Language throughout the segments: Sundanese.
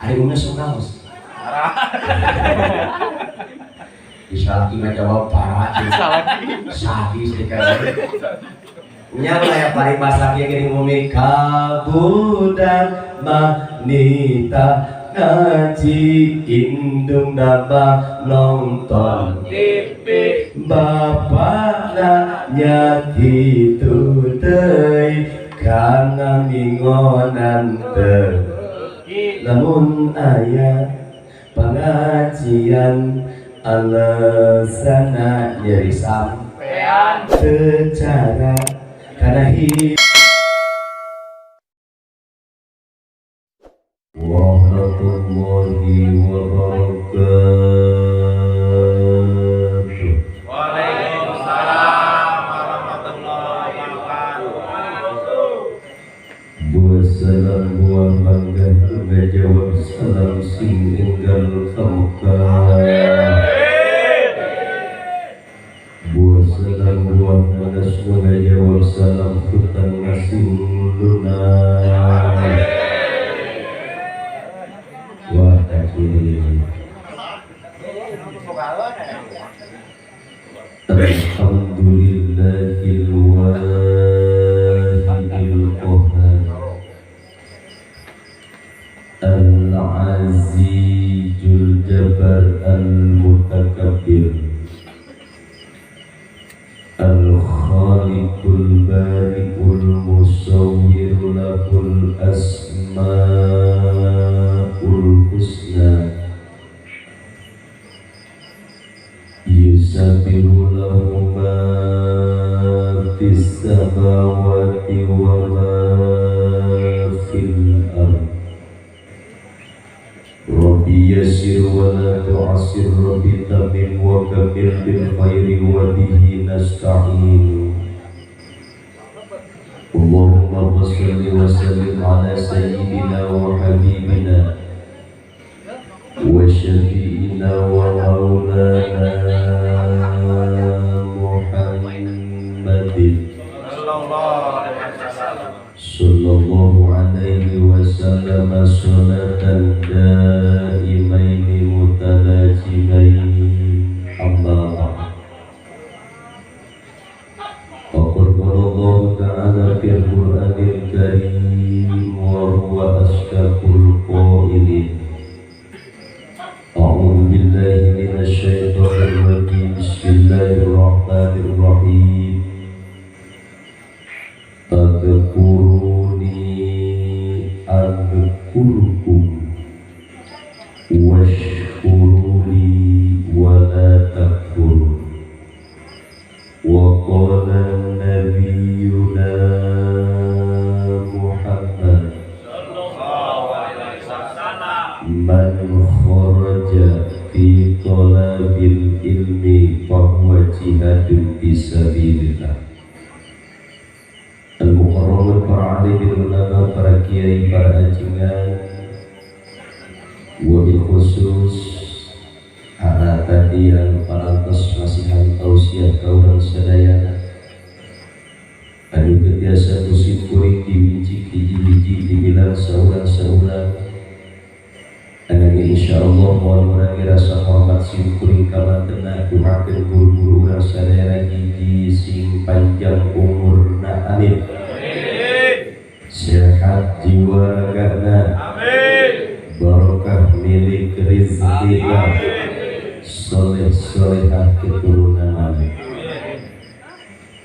Ari umumnya sok ngaos. Bisa laki mah jawab parah. Sadis dikasih. Nya lah ya paribasa kieu geuning umi kabudak manita ngaji indung nambah nonton TV. Bapak nanya kitu teuing kana mingonan teu lamun aya pengajian alasana nyeri Sampean. Secara karena hidup. Warahmatullahi wabarakatuh. Waalaikumsalam warahmatullahi wabarakatuh. Buah salam buah mangga ngajawab salam sing enggal ka Mekah. Buah salam buah manas ngajawab salam hutan masing lunas. Wah takdir. Alhamdulillahil wahidil qahhar al-azizul jabbar al-mutakabbir al-khaliqul bari'ul musawwir lahul asmaul husna yusabbihu lahu ma fis samawati wa ma fil ard. Rabbi yassir wa la tu'assir, Rabbi tamim wa kamil bil khairi wa bihi nasta'in. Allahumma shalli wa sallim ala sayyidina wa habibina wa syafi'ina wa maulana Muhammadin sallallahu alaihi wasallam salatan daimaini mutalazimain. Amma ba'd. Faqad qala Allah ta'ala fil Qur'anil Karim wa huwa asdaqul qailin. A'udzu billahi minasy syaithanir rajim. Bismillahirrahmanirrahim. Tadhkuruni adhkurkum washkuruli wa la takfurun. Wa qala nabiyyuna Muhammad sallallahu alaihi wasallam man kharaja fi talabil ilmi fahuwa jihadun fi sabilillah. Al-Mukarramun, para alim ulama, para kiai, para ajengan, wabil khusus anak tadi yang parantos masihan tausiah ka urang sadayana anu teu tiasa musim kuring diwincik hiji-hiji dibilang saurang-saurang. Ananging insyaallah moal ngurangi rasa hormat sim kuring ka mantena duhakeun guru-guru urang sadayana hiji sing panjang umurna, amin. Sehat jiwa ragana, amin. Barokah milik rizkina, soleh solehah keturunan, amin.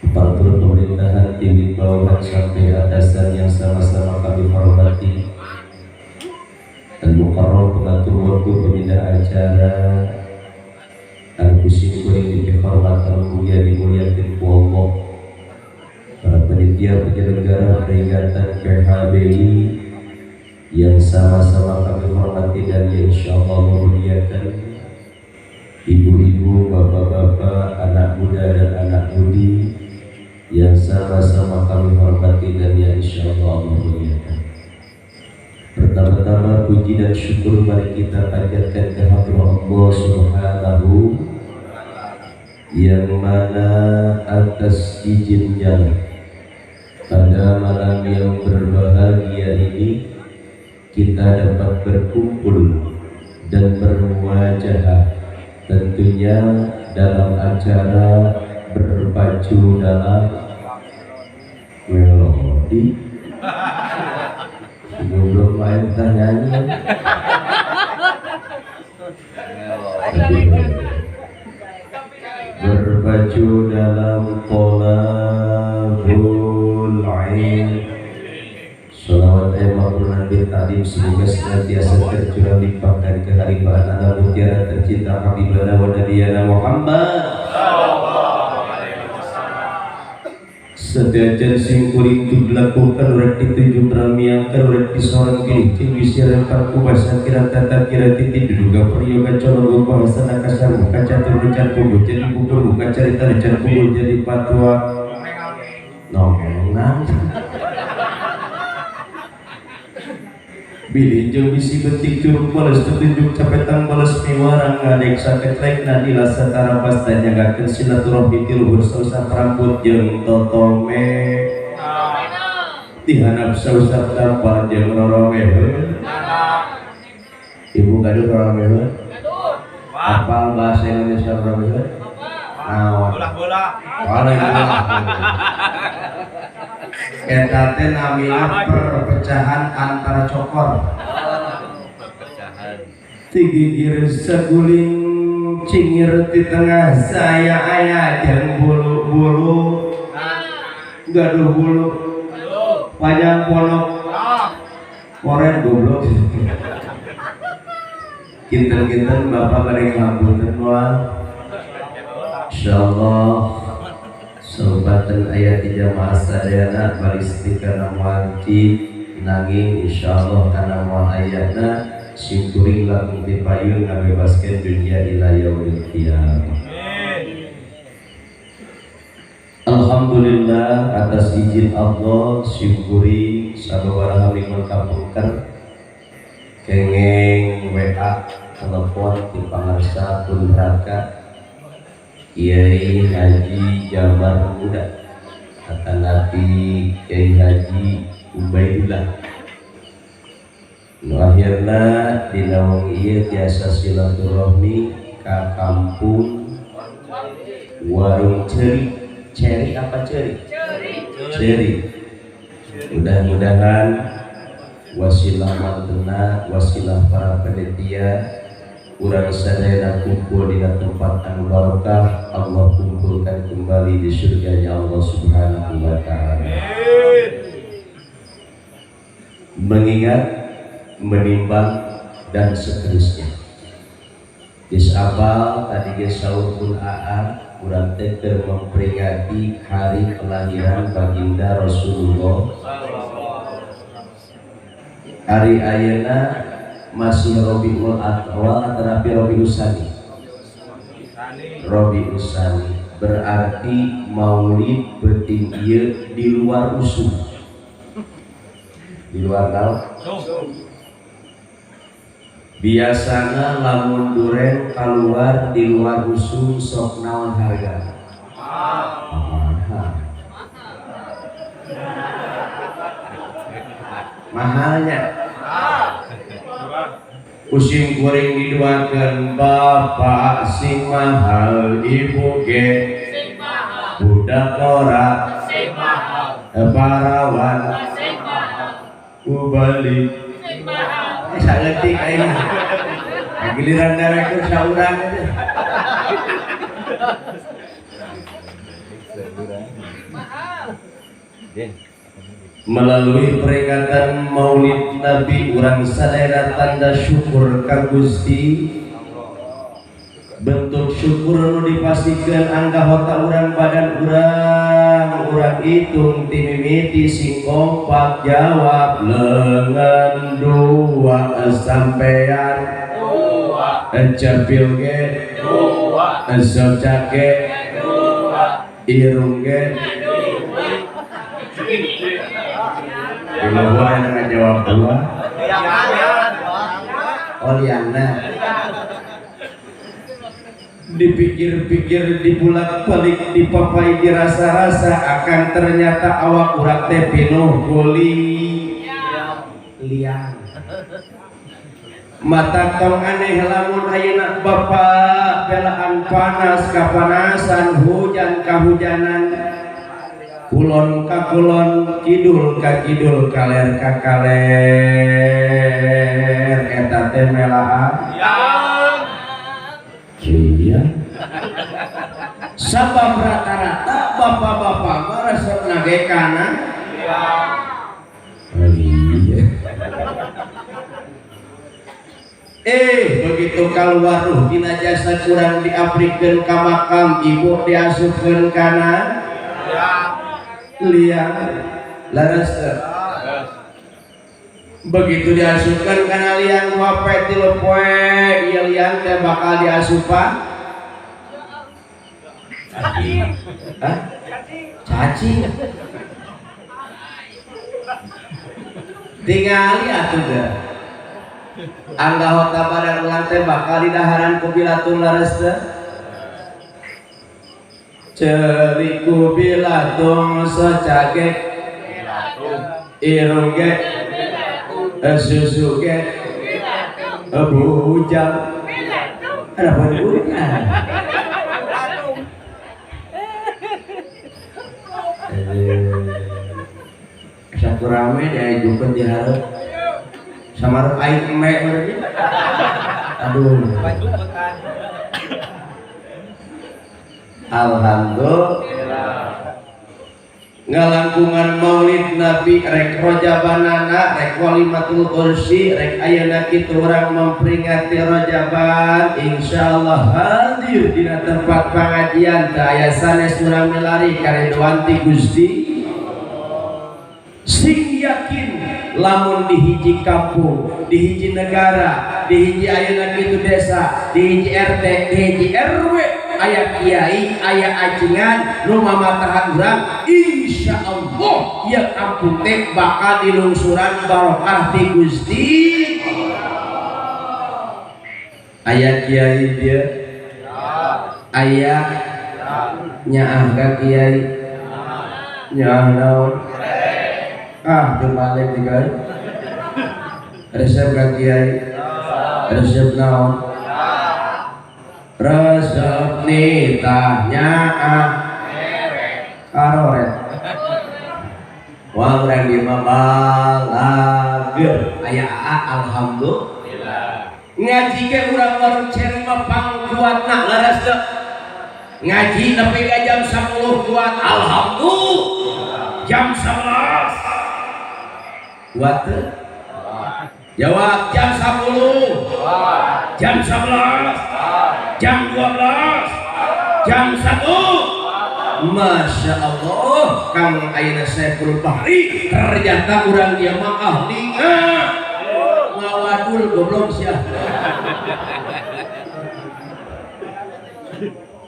Aparatur pemerintahan tinggi bawahan sampai atasan yang sama-sama kami hormati, dan mukarram pengatur waktu pemindah acara anu kusim kuring dihormatan mulia dimuliakan ku Allah, para panitia penyelenggara peringatan PHBI yang sama-sama kami hormati dan yang insya Allah memuliakan, ibu-ibu, bapak-bapak, anak muda dan anak mudi yang sama-sama kami hormati dan yang insya Allah memuliakan. Pertama-tama puji dan syukur mari kita panjatkan ke hadrah Allah Subhanahu yang mana atas izinnya pada malam yang berbahagia ini kita dapat berkumpul dan bermuajahah, tentunya dalam acara berpacu dalam melodi. Belum main nyanyi. Berpacu dalam thalabul ilm. Sholawat maghfurah bil ta'lim, semoga senantiasa tercurah limpahkan keharibaan anak mutiara tercinta habibana wa nabiyana Muhammad. Sedajan singkuring dilakukan urek dituju beramiangkan urek disorang kini tinggi siaran parku bahasa kira tata kira titi diduga peryoga colong bahasa nakasar buka catur recan kubu jadi kubur buka cerita recan kubur jadi patwa nongenang bilih jeung bisi betik curug bales tutunjuk capetang bales miwarang ngadek saketrek nadila satara pasta nyagakeun silaturahmi ti luhur sausap rambut jeung totome dihanap sausap tampal jeung roromeheun. Ibu gaduh roromeheun? Apal bahasa Indonesia roromeheun? Naon? Bola-bola. Eta teh namina perpecahan antara cokor. Perpecahan. Tigigir saguling cingir di tengah saya aya jeung bulu-bulu. Gaduh bulu. Panjang ponok. Koren goblok. Kinten-kinten bapak bade ngapunten moal. Insyaallah sobatan ayat di jamaah sadayana balistik kana wajib nanging insyaallah kana moal ayatna simkuring langkung dipayun ngabebaskeun dunia ila yaumil qiyamah. Alhamdulillah atas izin Allah simkuring sababaraha minggu kapungker kengeng WA telepon di pangarsa Punraka Kiai Haji Jamar Muda kata Nabi Kiai Haji Ubaidillah. Nu akhirna dina wengi ieu tiasa silaturahmi ka kampung Warung Ceri. Ceri apa Ceri? Ceri. Mudah-mudahan wasilah mantena, wasilah para panitia urang sadayana kumpul di tempat anu barokah, Allah kumpulkan kembali di surganya Allah Subhanahu wa ta'ala. Mengingat, menimbang, dan seterusnya. Disapal tadi ge saur pun aa urang teh keur memperingati hari kelahiran baginda Rasulullah. Hari ayeuna masih Robiul Awal atau Rabiul Tsani? Rabiul Tsani berarti maulid beuting ieu di luar usum. Di luar naon? Biasana lamun duren keluar di luar usum sok naon harga? Mahal. Mahalnya. Kusim kuring diduakeun bapak sing mahal, ibu ge sing mahal, budak ora sing mahal, parawan sing mahal, ubali sing mahal. Saeutik aing. Giliran dewek teh saurang teh. Mahal. Melalui peringatan Maulid Nabi urang sadayana tanda syukur ka Gusti. Bentuk syukur nu dipastikan anggota urang badan urang, urang hitung ti mimiti sing kompak jawab lengan dua sampean dua, cepil ge dua, socak ge dua, irung ge dua. Kalau boleh dengan jawab dua. Oh liana. Dipikir-pikir, dibulak-balik, dipapai, dirasa-rasa akan ternyata awak urang teh pinuh kuli liang. Mata tong aneh lamun ayeuna bapak belaan panas kapanasan, hujan kahujanan, kulon ka kulon, kidul ka kidul, kaler ka kaler, eta teh melaan. Iya. Sabab rata-rata bapak-bapak mah resep nage kana. Iya. Begitu keluar ruh dina jasa kurang diaprikeun ka makam, ibu diasupkeun kana liang, leres teu? Begitu diasupkeun kana liang 2 poe 3 poe, ieu liang teh bakal diasupan. Hah? Cacing. Tingali atuh ge. Anggahota badan urang teh bakal didaharan ku bilatung, leres teu? Ceuli ku bilatung secagek, irung ge, susu ge, bujang. Ada bujang. Satu rame diajukan di hareup. Samarep aing eme berarti. Aduh. Alhamdulillah. Ngalangkungan Maulid Nabi rek rojabanana, rek walimatul ursi, rek ayeuna kitu urang memperingati rojaban, insyaallah hadir dina tempat pengajian teu aya sanes urang milari karidhoan ti Gusti. Sing yakin lamun di hiji kampung, di hiji negara, di hiji ayeuna kitu desa, di hiji RT, di hiji RW aya kiai, aya ajengan nu mamatahan urang, insyaallah ieu kampung teh bakal dilungsuran barokah ti Gusti. Aya kiai dia, aya nyaah ka kiai, nyaah naon? Ah, teu balik dikai. Resep ka kiai, resep naon? Resep nitah nyaah karoret. Wah, urang di mah balageur aya aa, alhamdulillah. Ngaji ge urang warung ceri mah pangkuatna, leres teu? Ngaji nepi ka jam 10 kuat, alhamdulillah. Jam 11 kuat teu? Jawab, jam 10, jam 11, jam 12, jam 1. Masya Allah, Kang ayeuna Saiful Bahri ternyata urang dia mah ahli ngawadul goblok sia.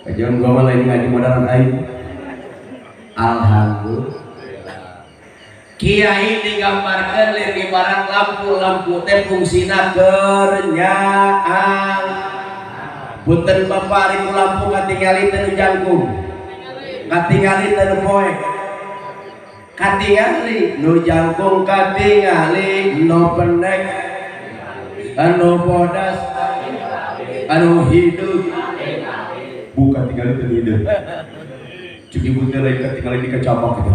Kajian gua mah lain ngaji modal aing. Alhamdulillah. Kiai digambarkan lir ibarat lampu-lampu teh fungsina keur nyaang. Punten bapak ari ku lampu katingali teh nu jangkung, katingali teh nu poek, katingali nu jangkung, katingali nu pendek, anu bodas, anu hidup. Bukan tinggali teh hidup. Cuk ibu teh lain katingali di kacabak gitu.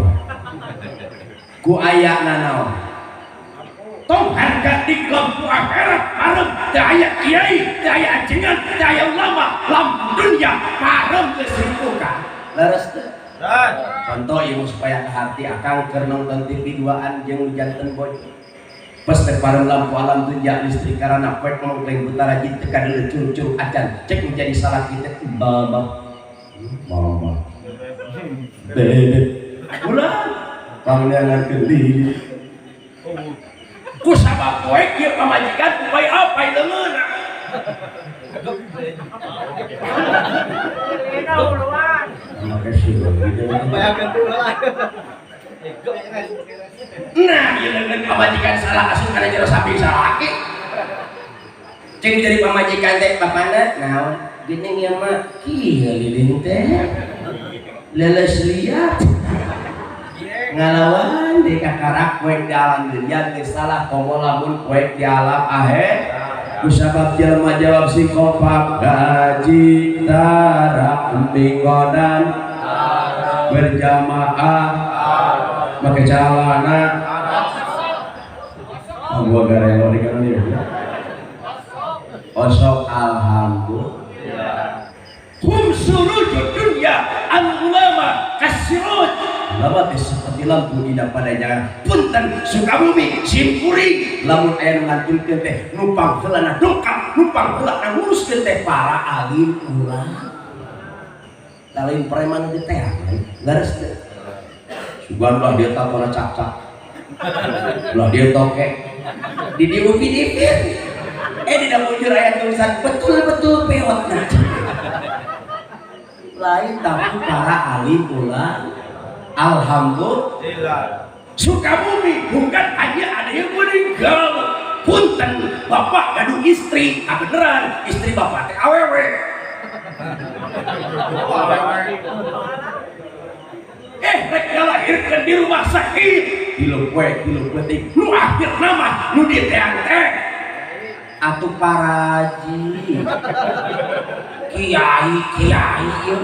Ku ayana naon? Tong harga di lampu akhirat parem teu aya kiai, teu aya ajengan, teu aya ulama, lampu dunia parem geus ripukan. Leres teu? Contoh ieu supaya ka hati akang keur nonton TV duaan jeung janten bojo. Pas teh parem lampu alam dunia listrik karana poek mongkleng buta rajin teu kadeuleu curcur acan cek menjadi salah kita mama. Mama. Dede. Ulah pangneangan keuli. Ku sabab poek ieu pamajikan upaya apa leungeunna. Nah, ieu leungeun pamajikan salah asup kana jero sapi salaki. Cing jadi pamajikan teh bapana naon? Geuning ieu mah kieu lilin teh. Leles liat. Ngalawan di kakarak poek di alam dunia geus salah komo lamun poek di alam akhir. Kusabab jelema jawab si kompak gaji tara minggonan berjamaah make calana gua garelo di kana ieu osok alhamdulillah hum surujud dunya al ulama kasirut ulama teh seperti lampu dina padanjangan punten Sukabumi simkuring lamun aya nu ngantunkeun teh numpang heula dongkap numpang heula nguruskeun teh para alim ulama lain preman di teh leres teh sugan lah dia takona cak-cak lah dia toke di diupin-ipin dina bujur aya tulisan betul-betul peotna lain tapi para alim ulama alhamdulillah. Sukabumi bukan hanya ada yang meninggal punten bapak gaduh istri ah beneran istri bapak teh awewe rek ngalahirkeun di rumah sakit tilu poe tilu peuting nu akhir nama nu diteang teh atuh paraji kiai kiai ieu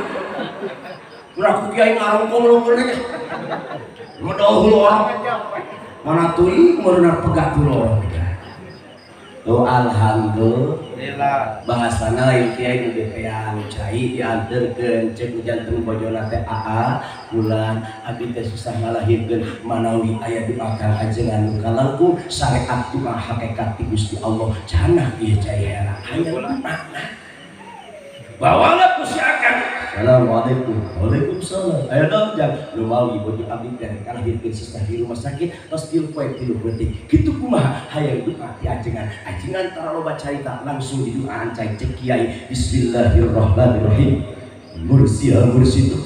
ulah ku kiai ngarongkong luhur teh medoh orang mana teuing meureunan pegat dulu orang tuh alhamdulillah bahasana lain kiai nu diteang cai dianterkeun ceuk jantung bojona teh aa bulan abdi teh susah ngalahirkeun manawi aya doa kang ajengan nu kalangkung syariat doa hakikat ti Gusti Allah cenah ieu cai era hayang makna bawalah ku si akang. Assalamualaikum. Waalaikumsalam. Ayo dong jang lumawi bojo abdi teh kalahirkeun susah di rumah sakit tos tilu poe tilu peuting kitu kumaha hayang doa ti ajengan ajengan tara loba carita langsung didoaan cai cek kiai bismillahirrahmanirrahim mursia mursitu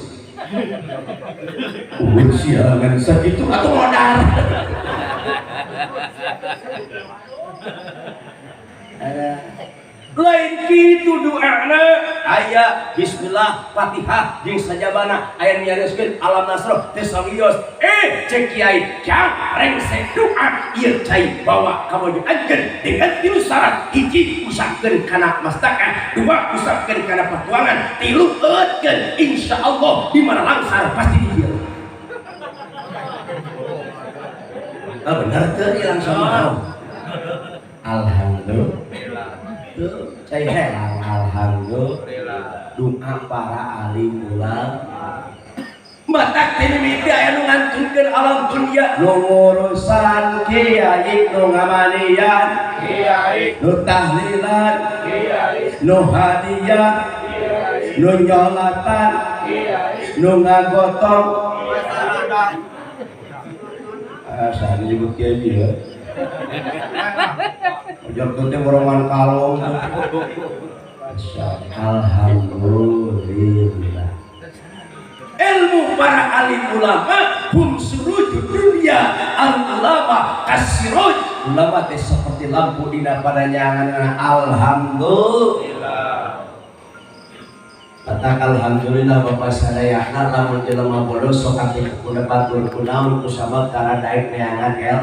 mursia ngan sakitu atuh modar lain kitu doana aya bismillah fatihah jeung sajabana aya nyarioskeun alam nasroh teh sawios cek kiai jang rengsek doa ieu cai bawa ka bojo anjeun dengan tilu syarat hiji usapkeun kana mastaka dua usapkeun kana patuangan tilu eutkeun insyaallah di mana langsar pasti dijieun. Ah bener teu ilang sama alhamdulillah tuh cai helang alhamdulillah doa para alim ulama matak teh mimiti aya nu ngantunkeun alam dunya nu ngurusan kiai nu ngamanian kiai nu tahlilan kiai nu hadiah kiai nu nyolatan kiai nu ngagotong ah nyebut kiai ieu ojo teh borongan kalong. Alhamdulillah. Ilmu para alim ulama hum surujud dunya al ulama kasirun ulama teh seperti lampu dina padanjangan alhamdulillah. Kata alhamdulillah bapak sadayana lamun jelema bodoh sok atuh kudapat kunaon kusabab tara daek neangan el.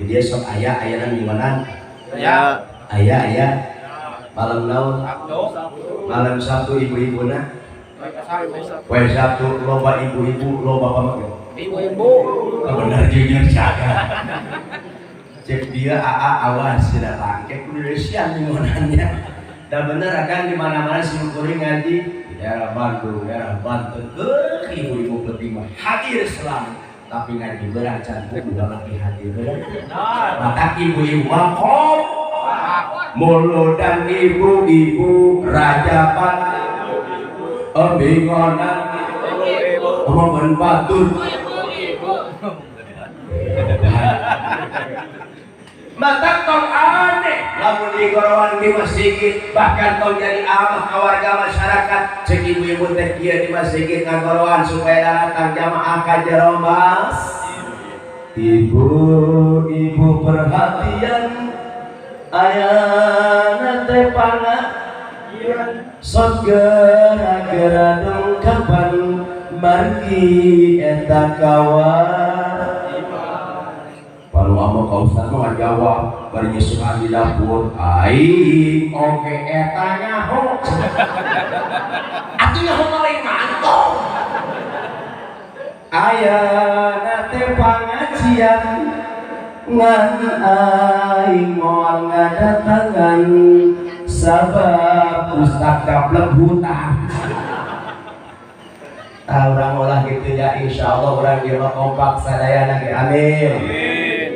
Di dia sok aya ayana minggonan. Ya. Aya aya. Malam naon? Malam Sabtu ibu-ibuna. Poe Sabtu loba ibu-ibu, loba bapak. Ibu-ibu. Bener jujur jaga. Cek dia aa awas datang ke Indonesia minggonannya. Dah bener akan di mana-mana simkuring ngaji di daerah Bandung, daerah Banten, ibu-ibu penting mah hadir selalu. Tapi ngaji beracan udah lagi hadir bener. Maka ibu-ibu mangkok mulu dan ibu-ibu rajapan embingonan omongan batur mata tong aneh lamun di gorowan di masjid bahkan tong jadi amah ka warga masyarakat cek ibu-ibu teh kieu di masjid ngagorowan supaya datang jamaah ka jero mas. Ibu-ibu perhatian ayana teh panga sok gera-gera dongkapan margi eta kawan palu Mama ka ustad mah ngajawab bari nyesukan di dapur. Aing oge eta nyaho. Atuh nyaho mah lain mantong. Ayana teh pangajian ngan aing moal ngadatangan sabab ustad gablek hutang. Tah urang olah gitu ya, insyaallah urang ieu mah kompak sadayana ge, amin.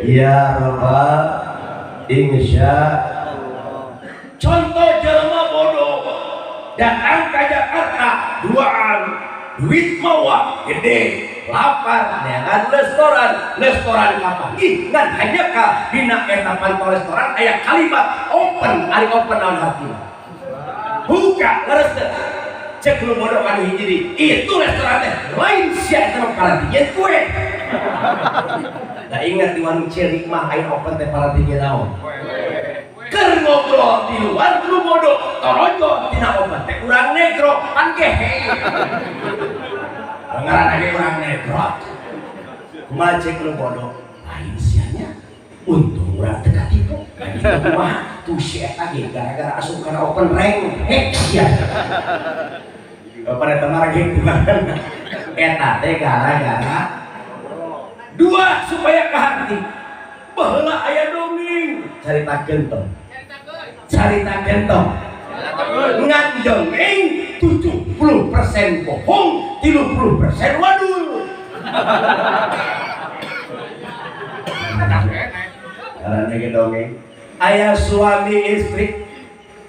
Ya Rabbal insya. Contoh jelema bodoh datang ke Jakarta duaan, duit mawa gede, lapar neangan restoran, restoran kapanggih ngan hanya ka dina eta pantau restoran aya kalimat open, ari open naon hartina? Buka leres teu? Cek nu bodoh kanu hiji deui, itu restoran teh lain sia eta mah paranti kue. Da ingat di warung cilik mah aya open teh paranti naon? Keur ngobrol di luar nu bodoh torojo tina open teh urang negro pan gehe. Ngaran ge urang negro. Kumaha cek nu bodoh? Lain sianya. Untung urang teu katipu. Kumaha tuh si eta ge gara-gara asup kana open rank hek sia. Bapak eta mah gitu. Eta teh gara-gara dua supaya kahati. Baheula aya dongeng, caritakeun tong. Caritakeun tong. Ngan dongeng 70% bohong, 30% wadul. Karena ge dongeng. Aya suami istri,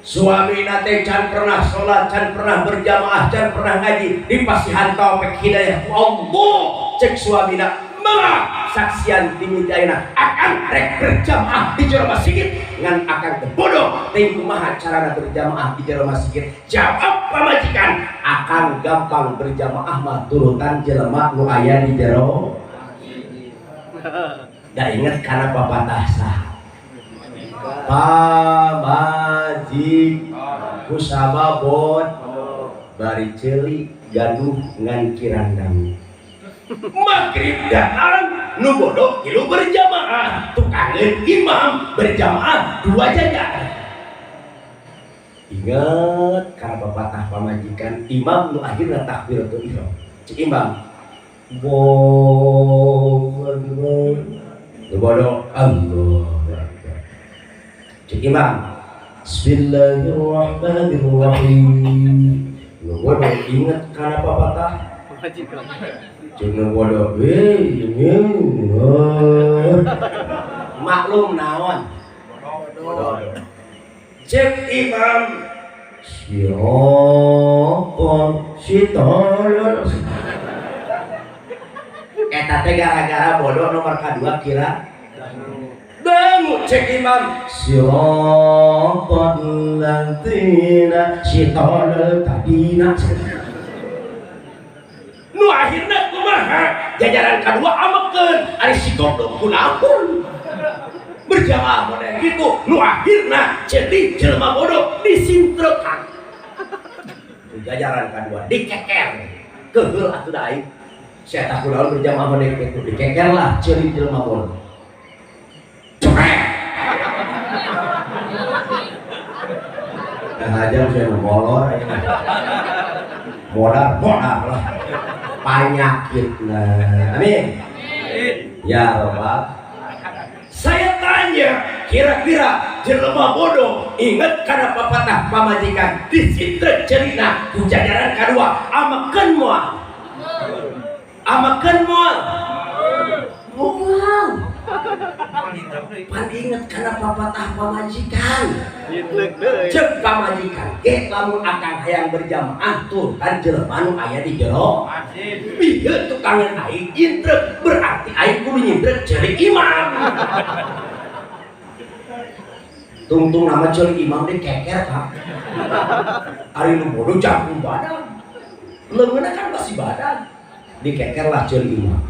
suami nate can pernah sholat, can pernah berjamaah, can pernah ngaji, dipasihan taufik hidayah ku Allah. Cek suamina malah saksian tinggi ayeuna akang rek berjamaah di jero masjid ngan akang teu bodoh teuing kumaha carana berjamaah di jero masjid. Jawab pamajikan, akang gampang berjamaah mah turutan jelema nu aya di jero. Da inget kana papatah sah pamajik kusababot bari ceuli gaduh ngan kirandang. Maghrib datang nu bodoh tilu berjamaah, tukangeun imam berjamaah dua jajar. Ingat kana papatah pamajikan imam nu akhirna takbiratul ihram. Cek imam Allahu akbar. Nu bodoh Allahu akbar. Cek imam Bismillahirrahmanirrahim. Nu bodoh ingat kana papatah cek nu bodoh maklum naon cek imam sirotol sitolol eta teh gara-gara bodoh nomor kadua kira dangu cek imam sirotol ladzina sitolol tadina. Nu akhirna kumaha jajaran kadua amekeun ari si goblok kunaon berjamaah model gitu. Nu akhirna jadi jelema bodoh disintrekan jajaran kadua dikeker keheul atuh da aing saya tak kunaon berjamaah model gitu dikeker lah ceuli jelema bodoh ceprek. Nah aja saya molor modal modal lah penyakit. Nah, amin. Ya Rabbal. Saya tanya, kira-kira jelema bodoh inget kana papatah pamajikan disitrek cerita ku jajaran kadua amakeun moal? Amakeun moal? Moal. Pan inget kana papatah pamajikan. Cek pamajikan ge lamun akang hayang berjamaah tuh kan jelema nu aya di jero masjid. Ieu tukangan aing nyintrek berarti aing kudu nyintrek ceuli imam. Tungtung nama ceuli imam deh keker kak. Ari nu bodoh jangkung badan. Leungeunna kan masih badan. Dikeker lah ceuli imam.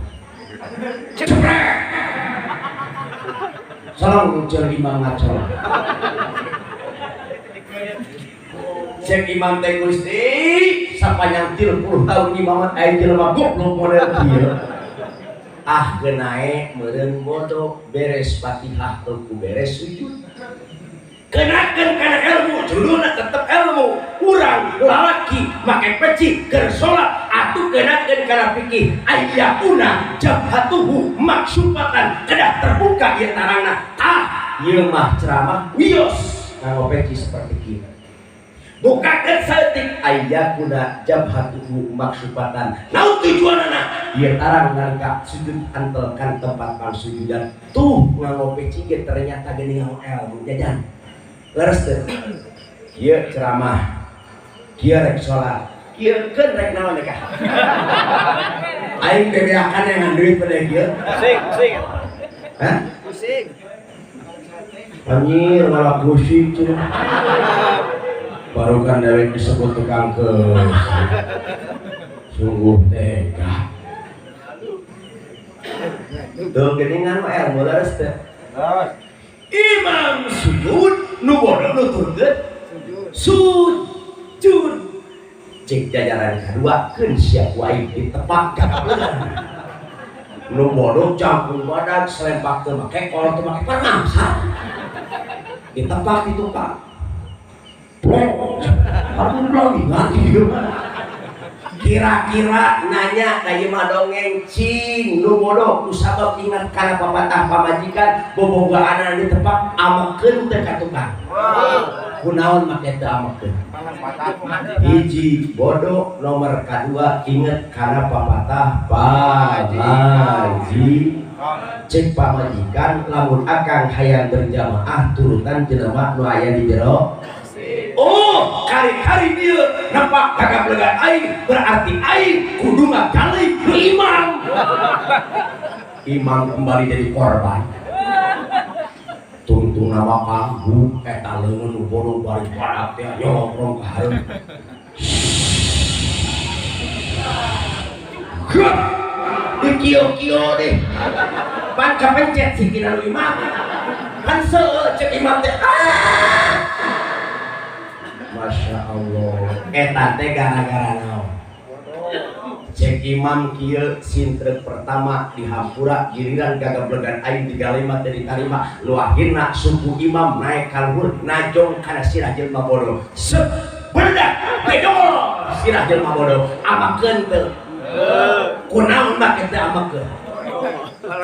Ceprek. Salam ceuli imam ngaco. Cek imam teh Gusti sapanjang 30 tahun imamat aing jelema goblok model kieu. Ah genae meureun bodoh beres Fatihah teu ku beres sujud. Kenakeun kana ilmu judulna tetep ilmu. Urang lalaki make peci keur salat atuh kenakeun kana fikih ayyakuna jabhatuhu maksufatan kedah terbuka ieu tarangna. Tah ieu mah ceramah wios nganggo peci seperti kieu. Bukakeun saeutik ayyakuna jabhatuhu maksufatan. Naon tujuanana? Ieu tarang nalika sujud antelkan tempat pangsujudan. Tuh nganggo peci ge ternyata geuning nganggo ilmu jajan. Leres teu? Kieu ceramah, kieu rek salat, kieu keun rek naon ka? Aing bebeakan yang duit pada kieu. Pusing, pusing. Hah? Pusing. Anjir malah pusing cenah. Baru kan dewek disebut tukang keus. Sungguh tega. Tuh geuningan mah ilmu leres teu? Leres. Imam sujud nu bodoh nuturkeun sujud. Cek jajaran kadua keun sia ku aing ditepak gablegan. Nu bodoh jangkung badan selempak teu make kolot teu make parmangsa. Ditepak itu Pak. Plok. Aduh lagi ngerti ieu. Kira-kira nanya ka ieu mah dongeng cing nu bodoh kusabab ingat kana papatah pamajikan bobogaanana ditepak amekeun teu ka tukang. Kunaon make teu amekeun? Hiji bodoh, nomor kadua inget kana papatah pamajikan. Cek pamajikan lamun akang hayang berjamaah turutan jelema nu aya di jero. Oh, kari-kari dia nepak gagap legan aing berarti aing kudu ngagali nu imam. Imam kembali jadi korban. Tungtung nama kanggu eta leungeun nu bodoh bari badak teh nyolokrong ka hareup. Gah! Dikio-kio deh. Pan kapencet sikina nu imam. Kan seueur cek imam teh. Ah! Masya Allah, eta teh gara-gara naon? Cek imam kieu sintrek pertama dihampura giliran gagablegan aing digalima teu ditarima nu akhirna suku imam naik ka luhur najong kana sirah jelema bodoh. Sep bedak bedol sirah jelema bodoh amakeun teu? Kunaon make teu amakeun?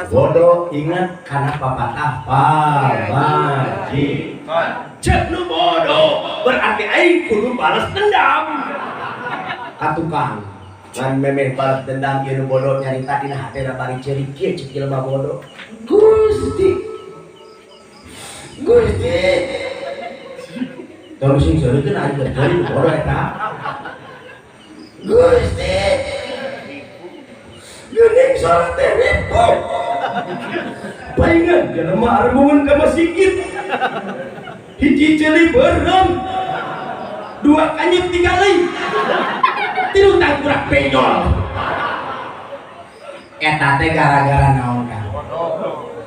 Bodoh ingat kana papatah pamajikan. Cek nu bodoh berarti aing kudu balas dendam ka tukang. Ngan memeh balas dendam ieu nu bodoh nyarita dina hatena bari ceurik kieu cek jelema bodoh. Gusti. Gusti. Tong sing seureukeun aing teh nu bodoh eta. Gusti. Geuning salat teh ribut. Paingan jelema arembungan ka masjid. Hiji ceuli beureum, dua kanyut digali, tilu tangkurak benjol. Eta teh gara-gara naon ka?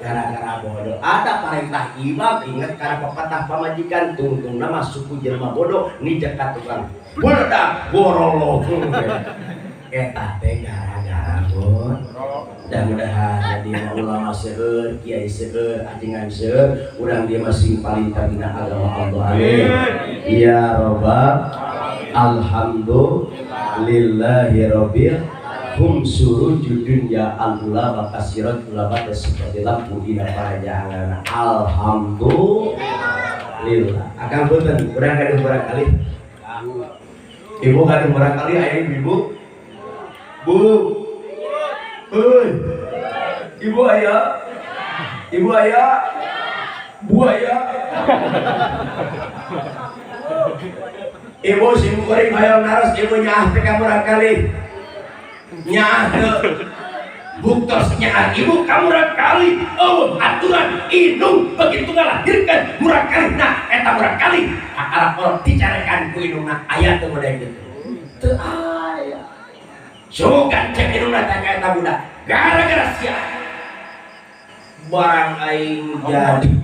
Gara-gara bodoh. Ada parentah imam ingat kana pepatah pamajikan tungtungna mah suku jelema bodoh nijek ka tukang. Bodoh gorolong. Eta teh gara-gara bodoh. Mudah-mudahan jadi ulama seueur, kiai seueur, ajengan seueur, urang dia masing paling dina agama Allah. Amin. Ya robbal alhamdulillahi rabbil hum surujud dunya al ulama kasirat ulama seperti lampu dina parajangan. Alhamdulillah. Akang punten, urang gaduh barangkali. Ibu gaduh barangkali aya ibu. Bu. Hei, ibu ayah, ibu ayah, bu ayah, ibu sim kuring hayang naros ibu nyaah teh ka murangkalih, nyaah teu, buktos nyaah ibu ka murangkalih, eueuh aturan indung begitu ngalahirkeun murangkalih nah eta murangkalih kakara kolot dicarekan ku indungna aya teu model kitu, teu aya. Sugan cek indungna teh ka eta budak gara-gara sia barang aing jadi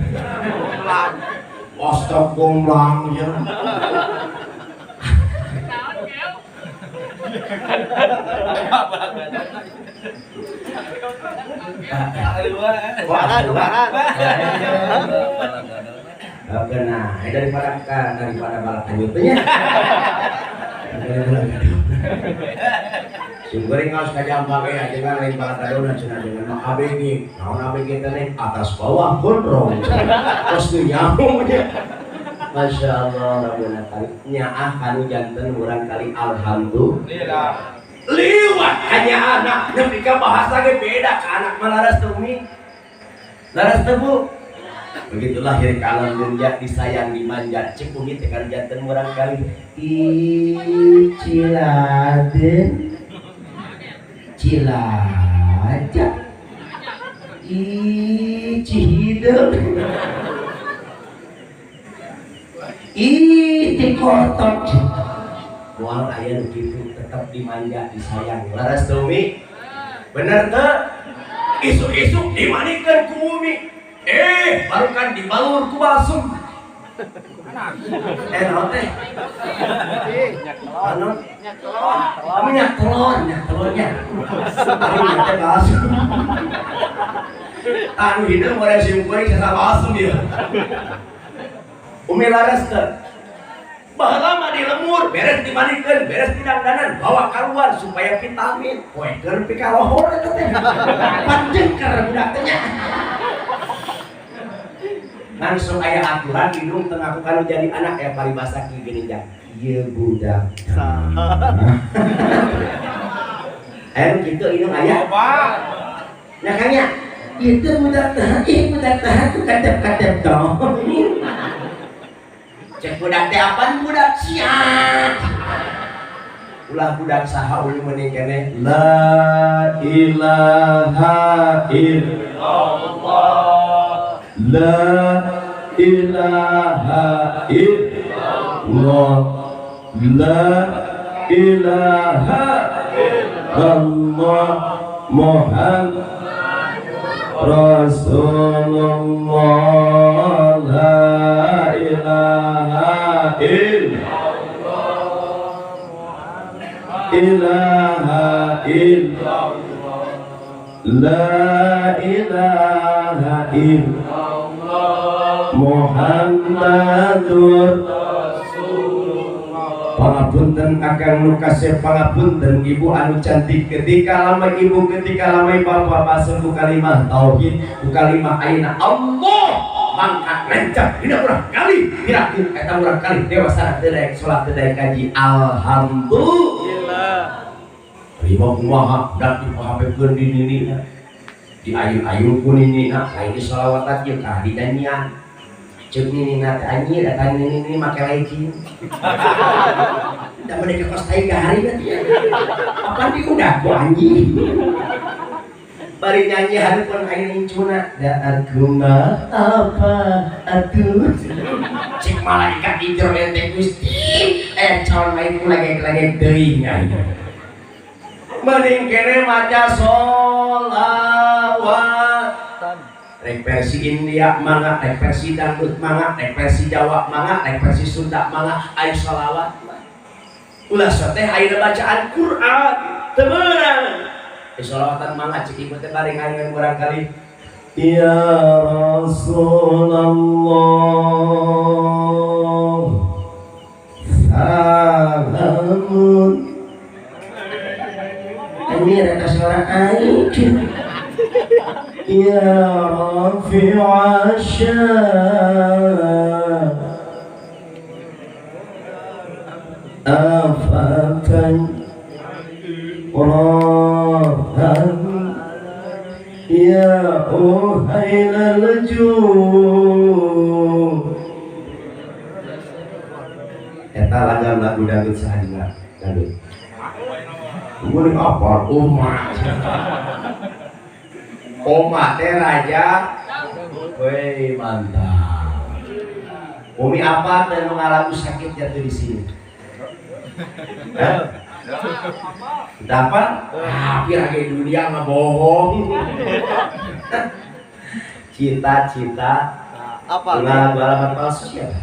astagfirullah ya. Wah, oke, nah, daripada daripada balak lanjut nya. Sungguh ngaos ka jambang ya, jangan lain balak adonan cenah jangan mah ABG. Naon ABG teh nih atas bawah gondrong. Terus nu nyambung nya. Masya Allah, Rabbuna kali nyaah kanu janten urang kali alhamdulillah. Liwat hanya anak nepi ka bahasa ge beda ka anak mah laras teu umi. Laras teu Bu. Begitu lahir ke alam dunia disayang dimanja cek umi teh kan janten urang kali ih ciladen Cilacap ih Cihideung ih Cikotok moal aya nu kitu tetep dimanja disayang laras teu umi bener teu isuk-isuk dimanikeun ku umi baru kan dibalur ku balsem naon teh anu minyak telon nya anu teh balsem anu hideung mere simkuring sasa balsem ieu umi laras teu baheula mah di lemur beres dimanikeun beres didangdanan bawa keluar supaya vitamin poekeun pikalohor eta teh panjengker budak teh nya langsung aya aturan hidung tengah aku kalau jadi anak ya paribasa kieu geuning jang ieu budak aya kitu indung aya nya kan nya itu budak teh ih budak teh tuh katep-katep dong cek budak teh apaan budak sia ulah budak saha uli mending keneh la ilaha illallah la ilaha illallah la ilaha illallah Muhammad Rasulullah la ilaha illallah ilaha illallah la ilaha illallah Muhammadur Rasulullah. Pangapunten akang nu kasep pangapunten ibu anu cantik ketika lama ibu ketika lama bapak pasem ku kalimah tauhid ku kalimah ayeuna Allah mangkat nancap dina urang kali piraku eta urang kali dewasa teu daek salat teu daek ngaji alhamdulillah. Terima kumaha dak dipahapekeun di ninina diayun-ayun ku ninina lain disolawatan ieu ka dinyanyian ceuk ninina teh anjir eta nini make legging da mereka kos tai gari berarti ya apa di udah ku anjing bari nyanyi hareupeun aya incuna da aku mah apa atuh cek malaikat di jero ente Gusti calon lain ku lagek-lagek teuing aing mending kene maca sholawat rek versi India mangga rek versi dangdut mangga rek versi Jawa mangga rek versi Sunda mangga ayo sholawat ulah teh ayeuna bacaan Quran teu meunang sholawatan mangga cek ibu teh bari ngajengan urang kali ya Rasulullah salamun ini ada suara aing ya rafi'a syah afatan rahan ya uhailal jum eta lagu dangdut sahajina dangdut gue apa? Oma Oma teh raja weh mantap Umi apa teh nu ngalagu sakit jatuh di sini hah? Kita apa? Hampir lagi dunia mah bohong cita-cita apa? Ngalagu alamat palsu siapa?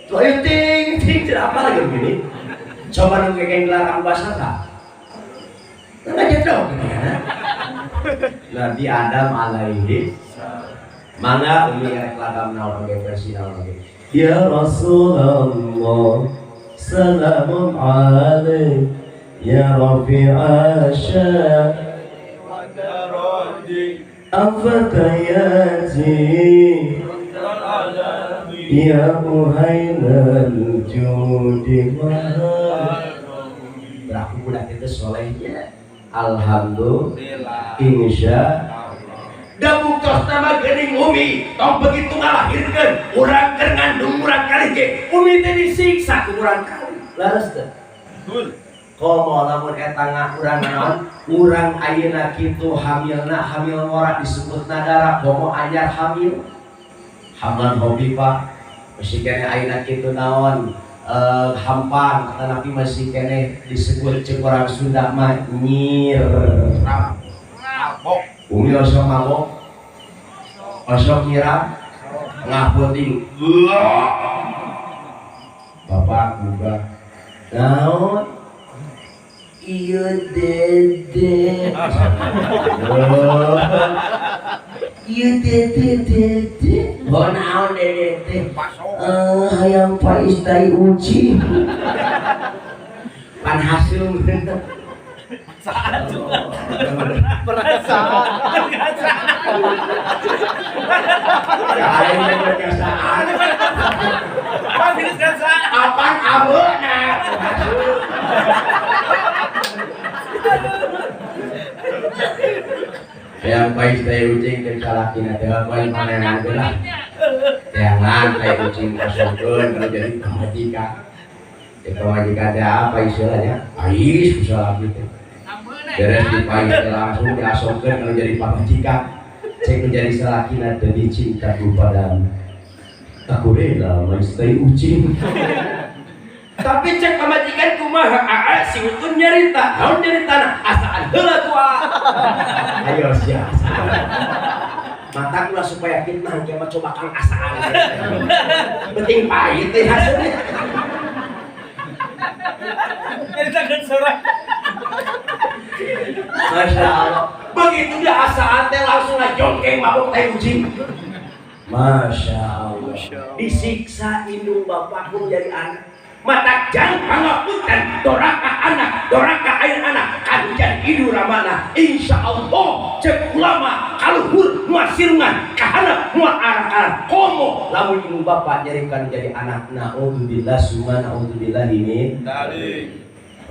Tuh ayo ting ting tidak apa lagi begini coba nunggu kayak gelar Abu Basar tak? Nggak dong gini ya. Nabi Adam alaihi mangga umi rek lagam naon oge versi naon oge. Ya Rasulullah salamun alaik ya rafi'asya wa darajati afatayati ya muhainal judi wa berarti budak itu solehnya. Alhamdulillah insya da buktos nama geuning umi tong begitu ngalahirkeun urang keur ngandung urang kali ge umi teh disiksa ku urang kali leres teu Betul. Komo lamun eta urang naon urang ayeuna kitu hamilna hamil ngora disebutna darah komo anyar hamil hamlan hobi pak masih keneh ayeuna kitu naon hampang tetapi masih keneh disebut cek orang Sunda mah nyir mabok umi osok mabok osok nyiram ngaputing bapak buka naon ieu dede ieu dede dede oh naon dede teh hayang pais tai uci pan hasil perasaan apaan abeuna hayang pais tai ucing teh salakina teh poin panengan teh lah jangan tai ucing kosongkeun kalau jadi pamajikan teh pamajikan teh apa istilahnya pais ku salaki teh beres dipais teh langsung diasongkeun kalau jadi pamajikan cek menjadi salakina demi cintaku padamu aku rela mais tai ucing. Tapi cek pamajikan kumaha aa si utun nyarita naon nyaritana asaan heula tua ayo sia mata ulah supaya fitnah engke mah coba kang asaan penting pahit teh hasilnya nyaritakeun sorang. Masya Allah begitu dia asaan teh langsung ngajongkeng mabok teh ucing. Masya Allah disiksa indung bapakku jadi anak mata jang pangapunten doraka anak doraka air anak kan jadi idu ramana insya Allah cek ulama kaluhur mua sirungan kahanap mua arah-arah komo lamun indung bapak nyerikan jadi anak naudzubillah summa naudzubillah ini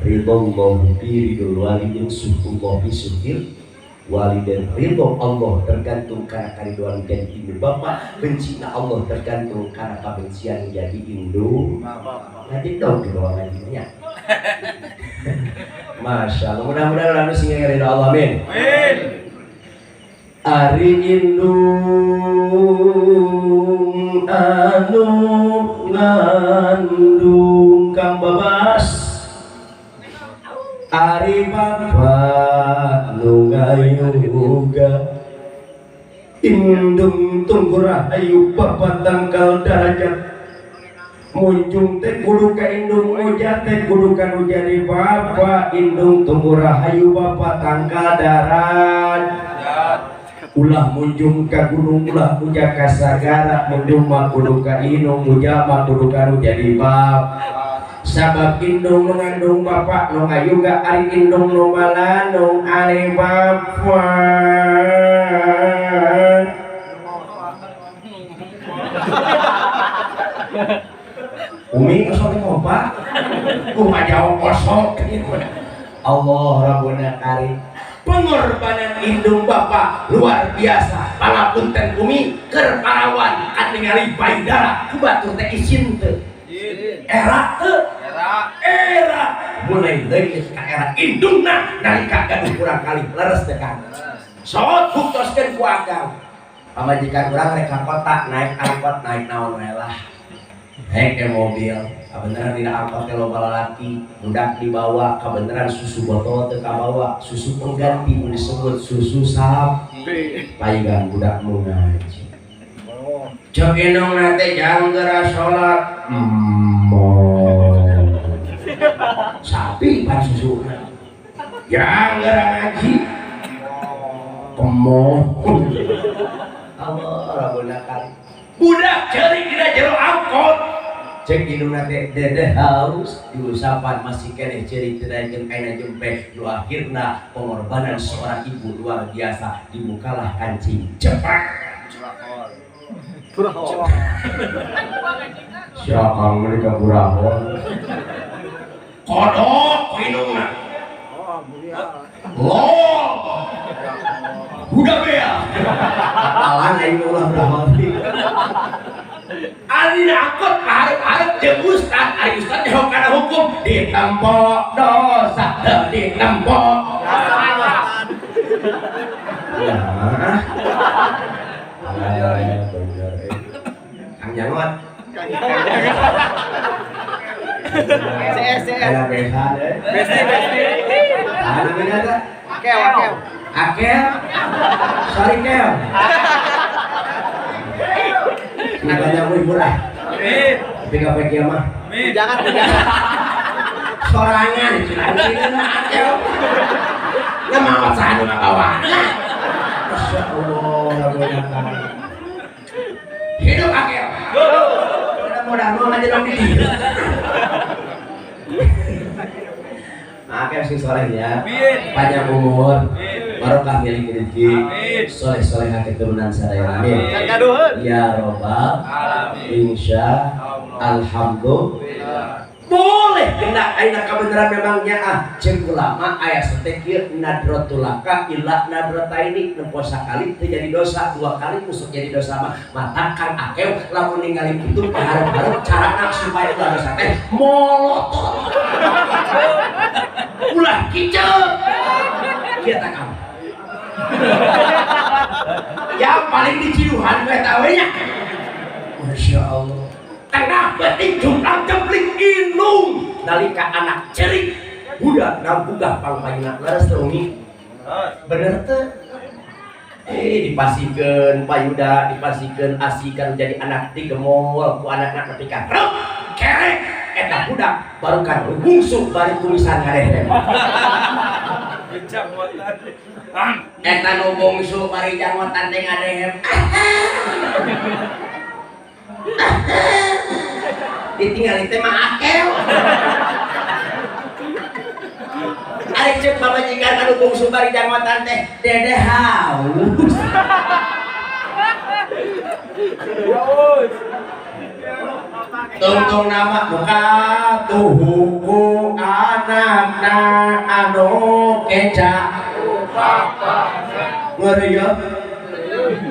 ridho fi ridho walidin suhullah fi suhil waliden. Ridho Allah tergantung karena karidoan jadi indung bapak, bencina Allah tergantung karena kebencian jadi indung nanti dong di bawah ngajinya. Masya Allah, mudah-mudahan orang sing ridho Allah, amin. Ari indung anu ngandung kang babas, ari bapa nu ngayuga, indung tunggu rahayu bapa tangkal derajat, munjung teh kudu ka indung muja teh kudu ka nu jadi bapa, indung tunggu rahayu bapa tangkal darajat. Ulah munjung ka gunung, ulah muja ka sagara, munjung mah kudu ka indung, muja mah kudu ka nu jadi bapa. Sabab indung nu ngandung bapak nu ngayuga, ari indung nu malanung ari bapa. Umi kosong ngopak, kumaha jawab kosong. Allah Rabbuna karim. Pengorbanan indung bapak luar biasa. Pangapunten umi keur parawan kan ningali payudara ku batur teh isin teu. Era teu. Era mulai leungit ka era indungna nalika gaduh kurang kali leres teh kan. Sok buktoskeun ku akang. Pamajikan urang rek ka kota naik angkot naik naon we lah. Naik ke mobil, kabeneran dina angkot teh loba lalaki, budak dibawa, kabeneran susu botol teu kabawa, susu pengganti nu disebut susu sapi. Payegan budak nu ngaji. Cek indungna teh jang geura salat. Sapi pan susuna. Jang geura ngaji. kemoh. Allah rabona kali. Budak ceurik dina jero angkot. Cek indungna teh dedeh haus diusapan masih keneh ceurik teu daekeun kaina jempe. Nu akhirna pengorbanan seorang ibu luar biasa, dibukalah kancing. Cepat. Burahol. Siapa mereka burahol? Kodok ku indungna. Oh, mulia. Loh. Budak bea. Apalan aing ulah burahol. Ari angkot hareup-hareup jeung ustad, ari ustad nyaho kana hukum ditempo dosa, teu ditempo. Ya. Kang Jangot. CS CS. Aya BH deh. Besti besti. Ah, namanya apa? Akel akel. Akel. Sorry Kel. Banyak murah. Amin. Tapi kapan kia mah? Amin. Jangan jangan. Sorangan cilangin akel. Nah mau saha nu ngabawa. Masya Allah, hidup akel. Mudah-mudahan mau ngaji dong di dieu. Akel sing soleh ya. Panjang umur, barokah milik rezeki, soleh-soleh keturunan sadaya. Amin. Ya robbal alamin. Insya alhamdulillah. Boleh kena aina kebenaran memangnya ah cek ulama aya sete kieu nadratulaka illa nadrataini nempo sakali teu jadi dosa, dua kali musuh jadi dosa mah matakan akew lamun ningali kitu paharep-harep carana supaya ulah dosa teh molotot ulah kiceu kieu tah kamu ya paling diciduhan we eta we nya. Masya Allah. Kenapa jumlah jempling inung nalika anak cerik budak nambugah pangpayuna leres teu umi bener teu dipasikeun payuda dipasikeun asikan jadi anak digemol ku anak-anak nepi ka rep kerek eta budak barukan bungsu bari tulisan ngarehreum eta nu bungsu bari jangotan teh ngadehem ditinggalin teh mah akel. Ari ceuk pamajikan anu bungsu bari jangotan teh dedeh haus. Tungtung nama muka tuhuku anakna anu keca. Ngeri ya?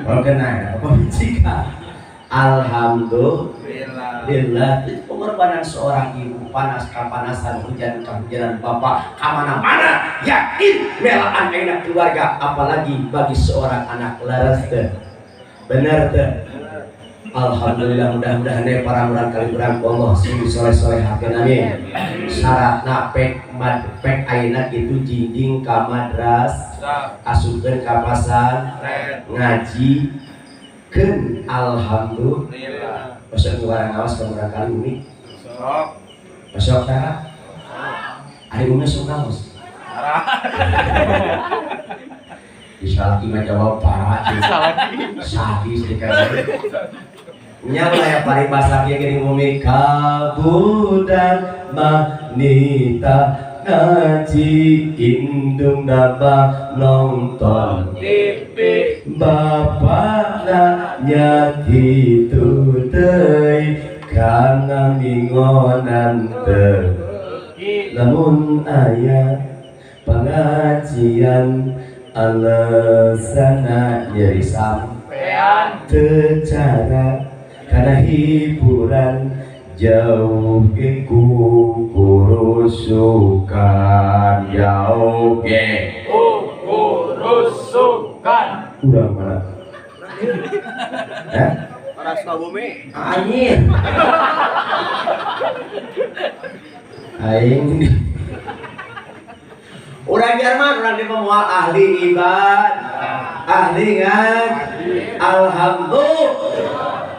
Oh kena apa jika alhamdulillah. Itu pengorbanan seorang ibu, panas kapanasan, hujan kehujanan, bapak kamana-mana yakin melaan enak keluarga, apalagi bagi seorang anak leres teh. Bener teh. Alhamdulillah, mudah-mudahan deh para murang kali kurang Allah sing soleh-soleh hakeun amin. Syaratna pek mad pek ayeuna kitu jingjing ka madras, asupkeun ka pasar, ngaji keun alhamdulillah. Besok warang awas ka murang kali umi. Sok. Besok tah. Ari umi sok ngaos. Disalaki mah jawab parah. Sadis dikasih. Nya aya paribasa kieu geuning umi kabudak manita ngaji indung naba nonton TV bapakna nya kitu teuy kana mingonan teu lamun aya pengajian alesana nyeri sampean teu cara kana hiburan jauh ge ku kurusukan jauh ge ku kurusukan. Urang mana? Hah? Orang Sukabumi. Anjir. Aing. Urang Jerman, urang di pemual ahli ibad, ahli ngaji. Alhamdulillah.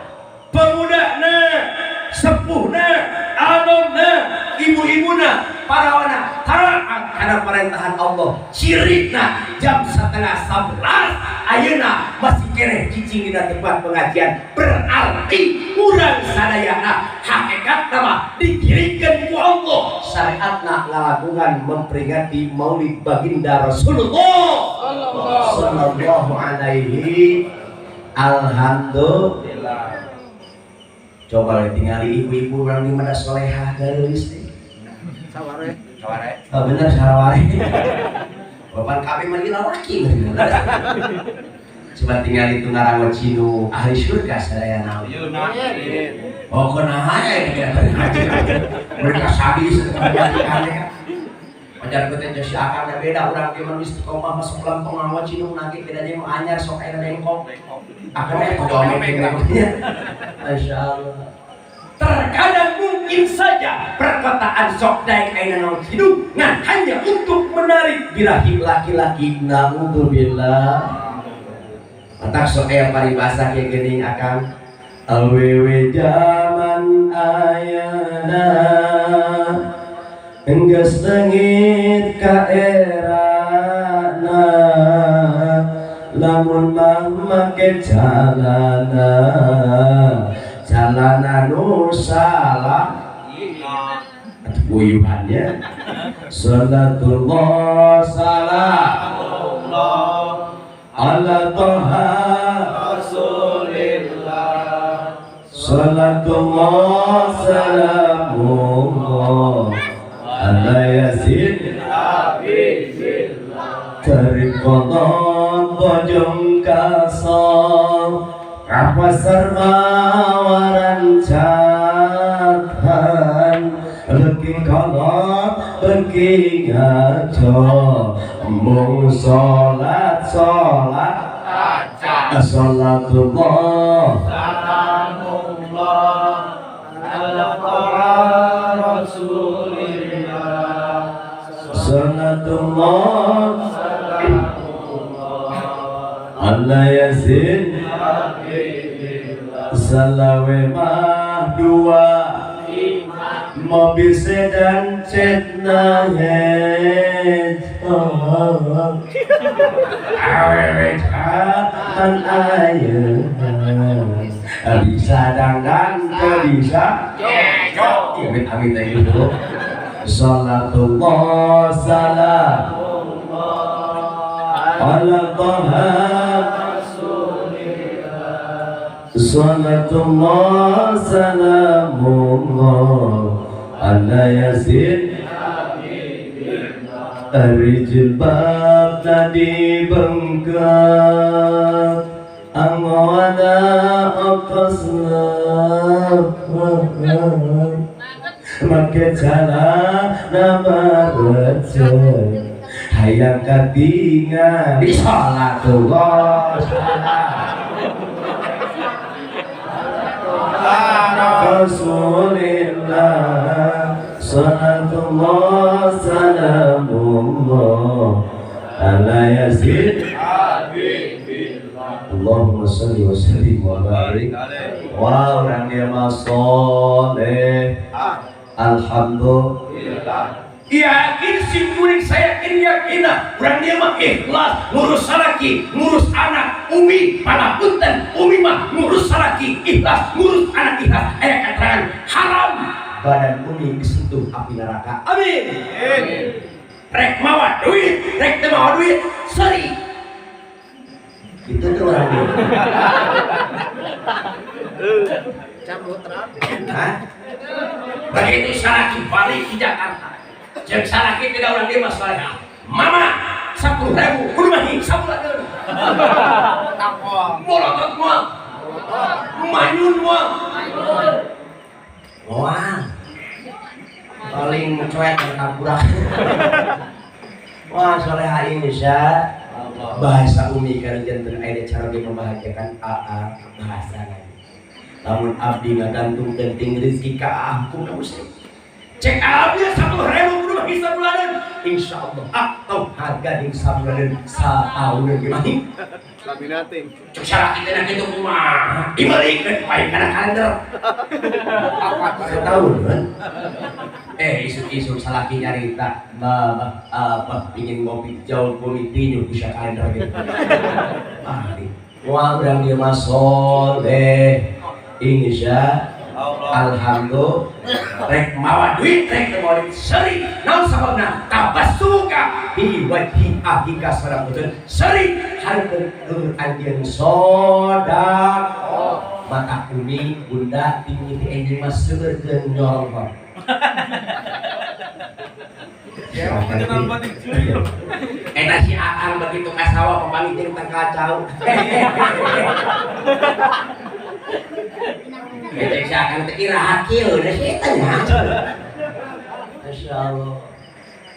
Pemudana, sepuhna, anomna, ibu-ibuna, parawana, taat karena perintahan Allah. Cirikna jam 10.30 ayeuna masih keneh cicing dina tempat pengajian, berarti urang sadayana hakikat nama dikirimkan ku Allah syariatna ngalakukan memperingati Maulid Baginda Rasulullah sallallahu alaihi. Alhamdulillah. Coba tinggali ibu-ibu orang di mana solehah garis nih. Saware. Saware. Oh bener saware. Bapak kami mah laki bener. Coba tinggal itu ngarangon cinu ahli surga sadayana. Oh kunaha ya kira mereka sadis kan. Wajar ku teh si akang beda urang ge mah istiqomah masuk lempeng ngawa cinu nage beda jeung anyar sok aya bengkok. Akang teh kudu omeng. Masyaallah. Terkadang mungkin saja perkataan sok daek aina naon hidup ngan hanya untuk menarik birahi laki-laki, naudzubillah. Matak sok aya paribasa kieu geuning akang, awewe jaman ayeuna enggeus leungit ka erana, lamun mah make calana calana nu salah atuh guyuhannya. Salatullah salamullah ala toha Rasulillah. Salatullah salamullah ala yasin habibillah. Tariqatan bojong kasar kapasar mawaran catan leki kolot leki ngaco mung salat salat salatullah salamullah ala Rasulillah. Salatullah salamullah ala yasin salawe mah dua mobil sedan cetna hedgehog awewe jaman ayeuna bisa dangdan teu bisa amit amit teh gitu. Salatullah salamullah ala toha salatullah salamullah ala yasin ari jilbab tadi bengkak angwana okosna make calana barecek hayang katingal di salatullah Rasulillah. Salatullah salamullah ala yasin habibillah. Allahumma shalli wa sallim wa barik. Wah orang dia mah soleh. Alhamdulillah. Yakin si kuring saya yakin yakinah urang dia mah ikhlas ngurus salaki ngurus anak umi palapunten umi mah ngurus salaki ikhlas ngurus anak ikhlas aya keterangan haram badan umi disentuh api neraka. Amin. Rek mawa duit rek teu mawa duit seri itu tuh orang dia. Hah? Begitu salaki balik di Jakarta jeung salaki tidak orang dia masalah mama 10.000 kudu mah sabulan molotot moal manyun moal moal paling cuek dan kaburak. Wah soleha Indonesia bahasa umi karena jantan ada cara dia membahagiakan AA bahasa lagi lamun abdi ngagantung penting rezeki ka aku ka muslim cek abdi 10.000 kudu bagi sabulanan insyaallah atau harga di sabulanan sataunan gimana laminating cek syarat kita nak itu kumaha dibalikeun bae kana kalender setahun kan Isuk-isuk salaki nyarita, "Mama, apa ingin ngopi jauh bumi tinju bisa kalender gitu." Ah, wah urang dia mah soleh. Insya alhamdulillah rek mawa duit rek teu mawa duit seuri naon sababna tabassumuka fi wajhi ahlika sadaqatun seuri hareupeun dulur anjeun sedekah mata umi bunda tinggi ti enjing mah seueurkeun nyorong. Eta si Aang begitu ka sawah papanggih jeung tangkal cau. Eta si Aang teh iraha kieu da si eta nya. Masyaallah.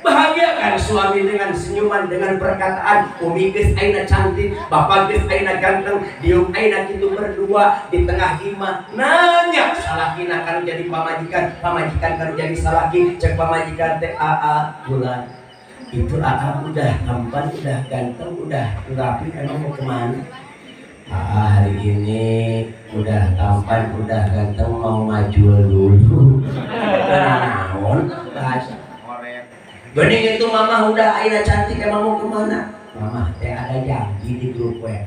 Bahagiakan suami dengan senyuman, dengan perkataan, umi geus ayeuna cantik, bapak geus ayeuna ganteng, diuk ayeuna kitu berdua di tengah imah. Nanya salakina kan jadi pamajikan, pamajikan kan jadi salaki, cek pamajikan teh aa bulan. Itu aa udah tampan, udah ganteng, udah rapi, emang mau kemana? Aa hari ini udah tampan, udah ganteng, mau maju dulu. Naon bahasa. Bening itu mama udah ayeuna cantik emang mau kemana? Mama teh ada janji di grup WA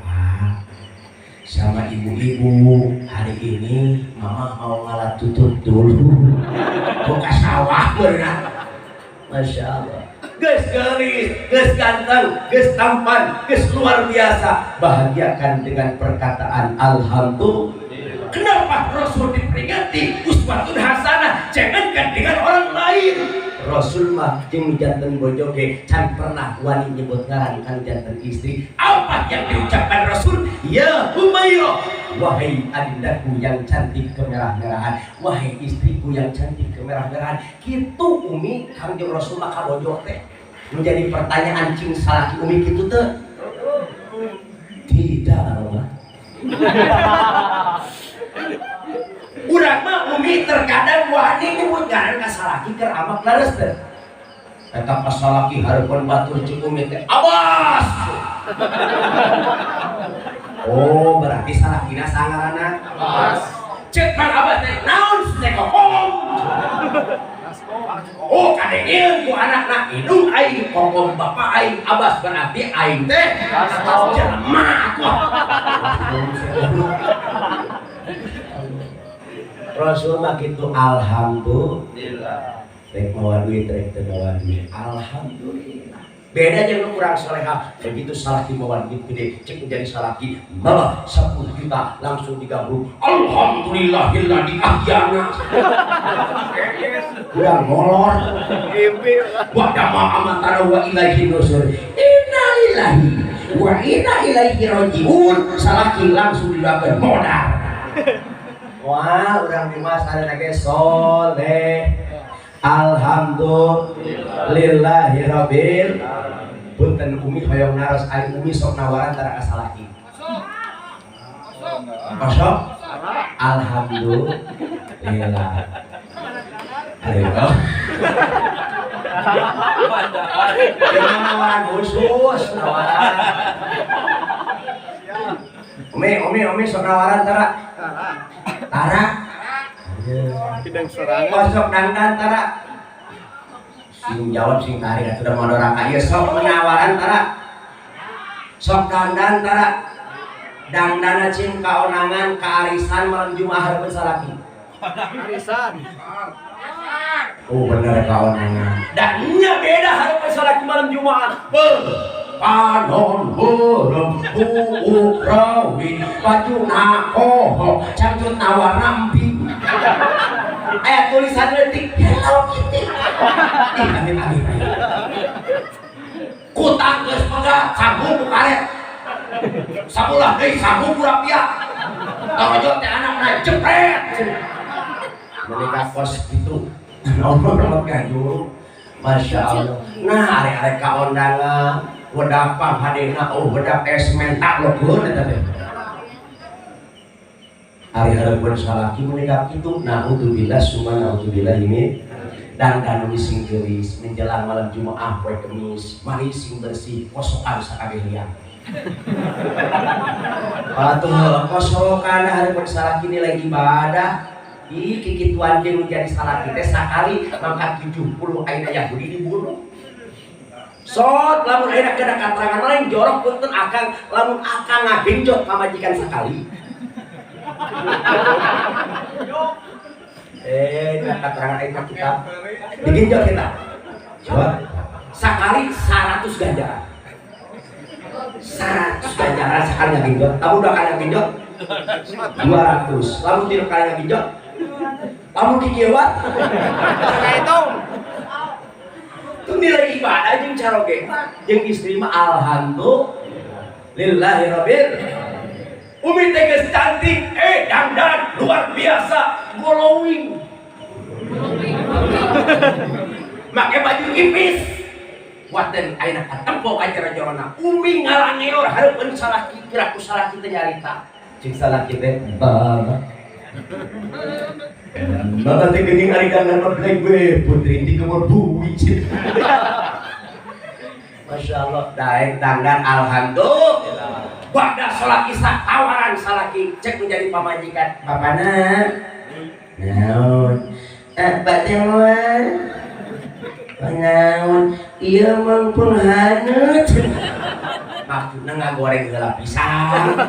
sama ibu-ibu hari ini mama mau ngalah tutup dulu. Buka sawah berenang. Masya Allah. Geus geulis, geus ganteng, geus tampan, geus luar biasa. Bahagiakan dengan perkataan alhamdulillah. Kenapa Rasul diperingati uswatun hasanah? Jangankan dengan orang lain. Rasul mah jeung janten bojo ge can pernah wani nyebut ngaran kan janten istri. Apa yang diucapkan Rasul? Ya Humairah, wahai adindaku yang cantik kemerah-merahan, wahai istriku yang cantik kemerah-merahan. Kitu umi Kangjeng Rasul mah ka bojo teh. Menjadi pertanyaan cing salaki umi kitu teu? Tidak, Allah. Urang mah umi terkadang wani nyebut ngaran ka salaki keur amak leres teh. Eta ka salaki hareupeun batur ceuk umi teh, "Awas!" Oh, berarti salakina sangaranna Abbas. Ceuk Mang Abbas teh, naon teh kokom? Oh, kadengeun ku anakna indung aing kokom bapak aing Abbas berarti aing teh jelema atuh. Rasul mah kitu alhamdulillah. Rek mawa duit rek teu mawa duit. Alhamdulillah. Beda jeung nu kurang soleha, begitu salaki mawa duit gede, cek jadi salaki, mama 10 juta langsung digabung. Alhamdulillahilladzi ahyana. Kurang molor. Wa dama amatana wa ilaihi nusur. Innalillahi wa inna ilaihi rajiun. Salaki langsung dilakukan modal. Wah, urang di mas ada lagi soleh. Alhamdulillahirabbil. Punten umi hoyong naros ari umi sok nawaran tara ka salaki. Osok? Alhamdulillah. Ayo. Jangan nawaran khusus, nawaran. Umi, umi, umi sok nawaran tara. Tara. Hidang serangan. Osok dandan tara. Sing jawab sing tarik atuh da moal doraka ieu sok menawaran tara. Sok dandan tara. Dangdana cing kaonangan kaarisan malam Jumat hareupeun salaki. Arisan. Oh bener kaonangan. Dan nya beda hareupeun salaki malam Jumat. Beuh. Panon beureum buuk rawin bajuna kohok cangcut warna emping. Aya tulisan leutik Hello Kitty. Ih, amin amin. Kutang geus megah sambung ku karet. Sabulah deui sambung ku rapia. Torojo teh anakna jepret. Menikah kos kitu. Allah rahmat gajul. Masya Allah. Nah, arek-arek kaondangan wedak panghadena oh wedak es mentak leukeur eta teh. Ari hareupeun salaki menikah kitu naudzubillah summa naudzubillah ini dandan sing geulis menjelang malam Jumat poe Kemis mari sing bersih kosokan sakabeh liang. Atuh kosokan hareupeun salaki nilai ibadah. Ih kikituan jeung jadi salaki teh sakali mangkat 70 ayeuna Yahudi dibunuh. Sot lamun ayeuna kena katerangan lain jorok punten akang lamun akang ngagenjot pamajikan sakali. Kena katerangan ayeuna kita digenjot kita. Coba sakali 100 ganjaran. 100 ganjaran sekali ngagenjot. Lamun dua kali ngagenjot 200. Lamun tilu kali ngagenjot lamun kikieuan Kahitung. itu nilai ibadah jeung caroge mah jeung istri mah alhamdulillahirabbil. Umi teh geus cantik, dandan luar biasa, glowing. Make baju ipis. Waten ayeuna katempo ka jero-jerona. Umi ngalangeor hareupeun salaki kira ku salaki teh nyarita. Cik salaki teh baba. Baba teh geuning ari dandan mah black we putri di kemur buwi. Masya Allah, daek dandan alhamdulillah. Bada sholat isya tawaran salaki cek menjadi pamajikan bapana. Naon? Bade moal. Naon? Ieu mah pun haneut. Maksudna ngagoreng heula pisan.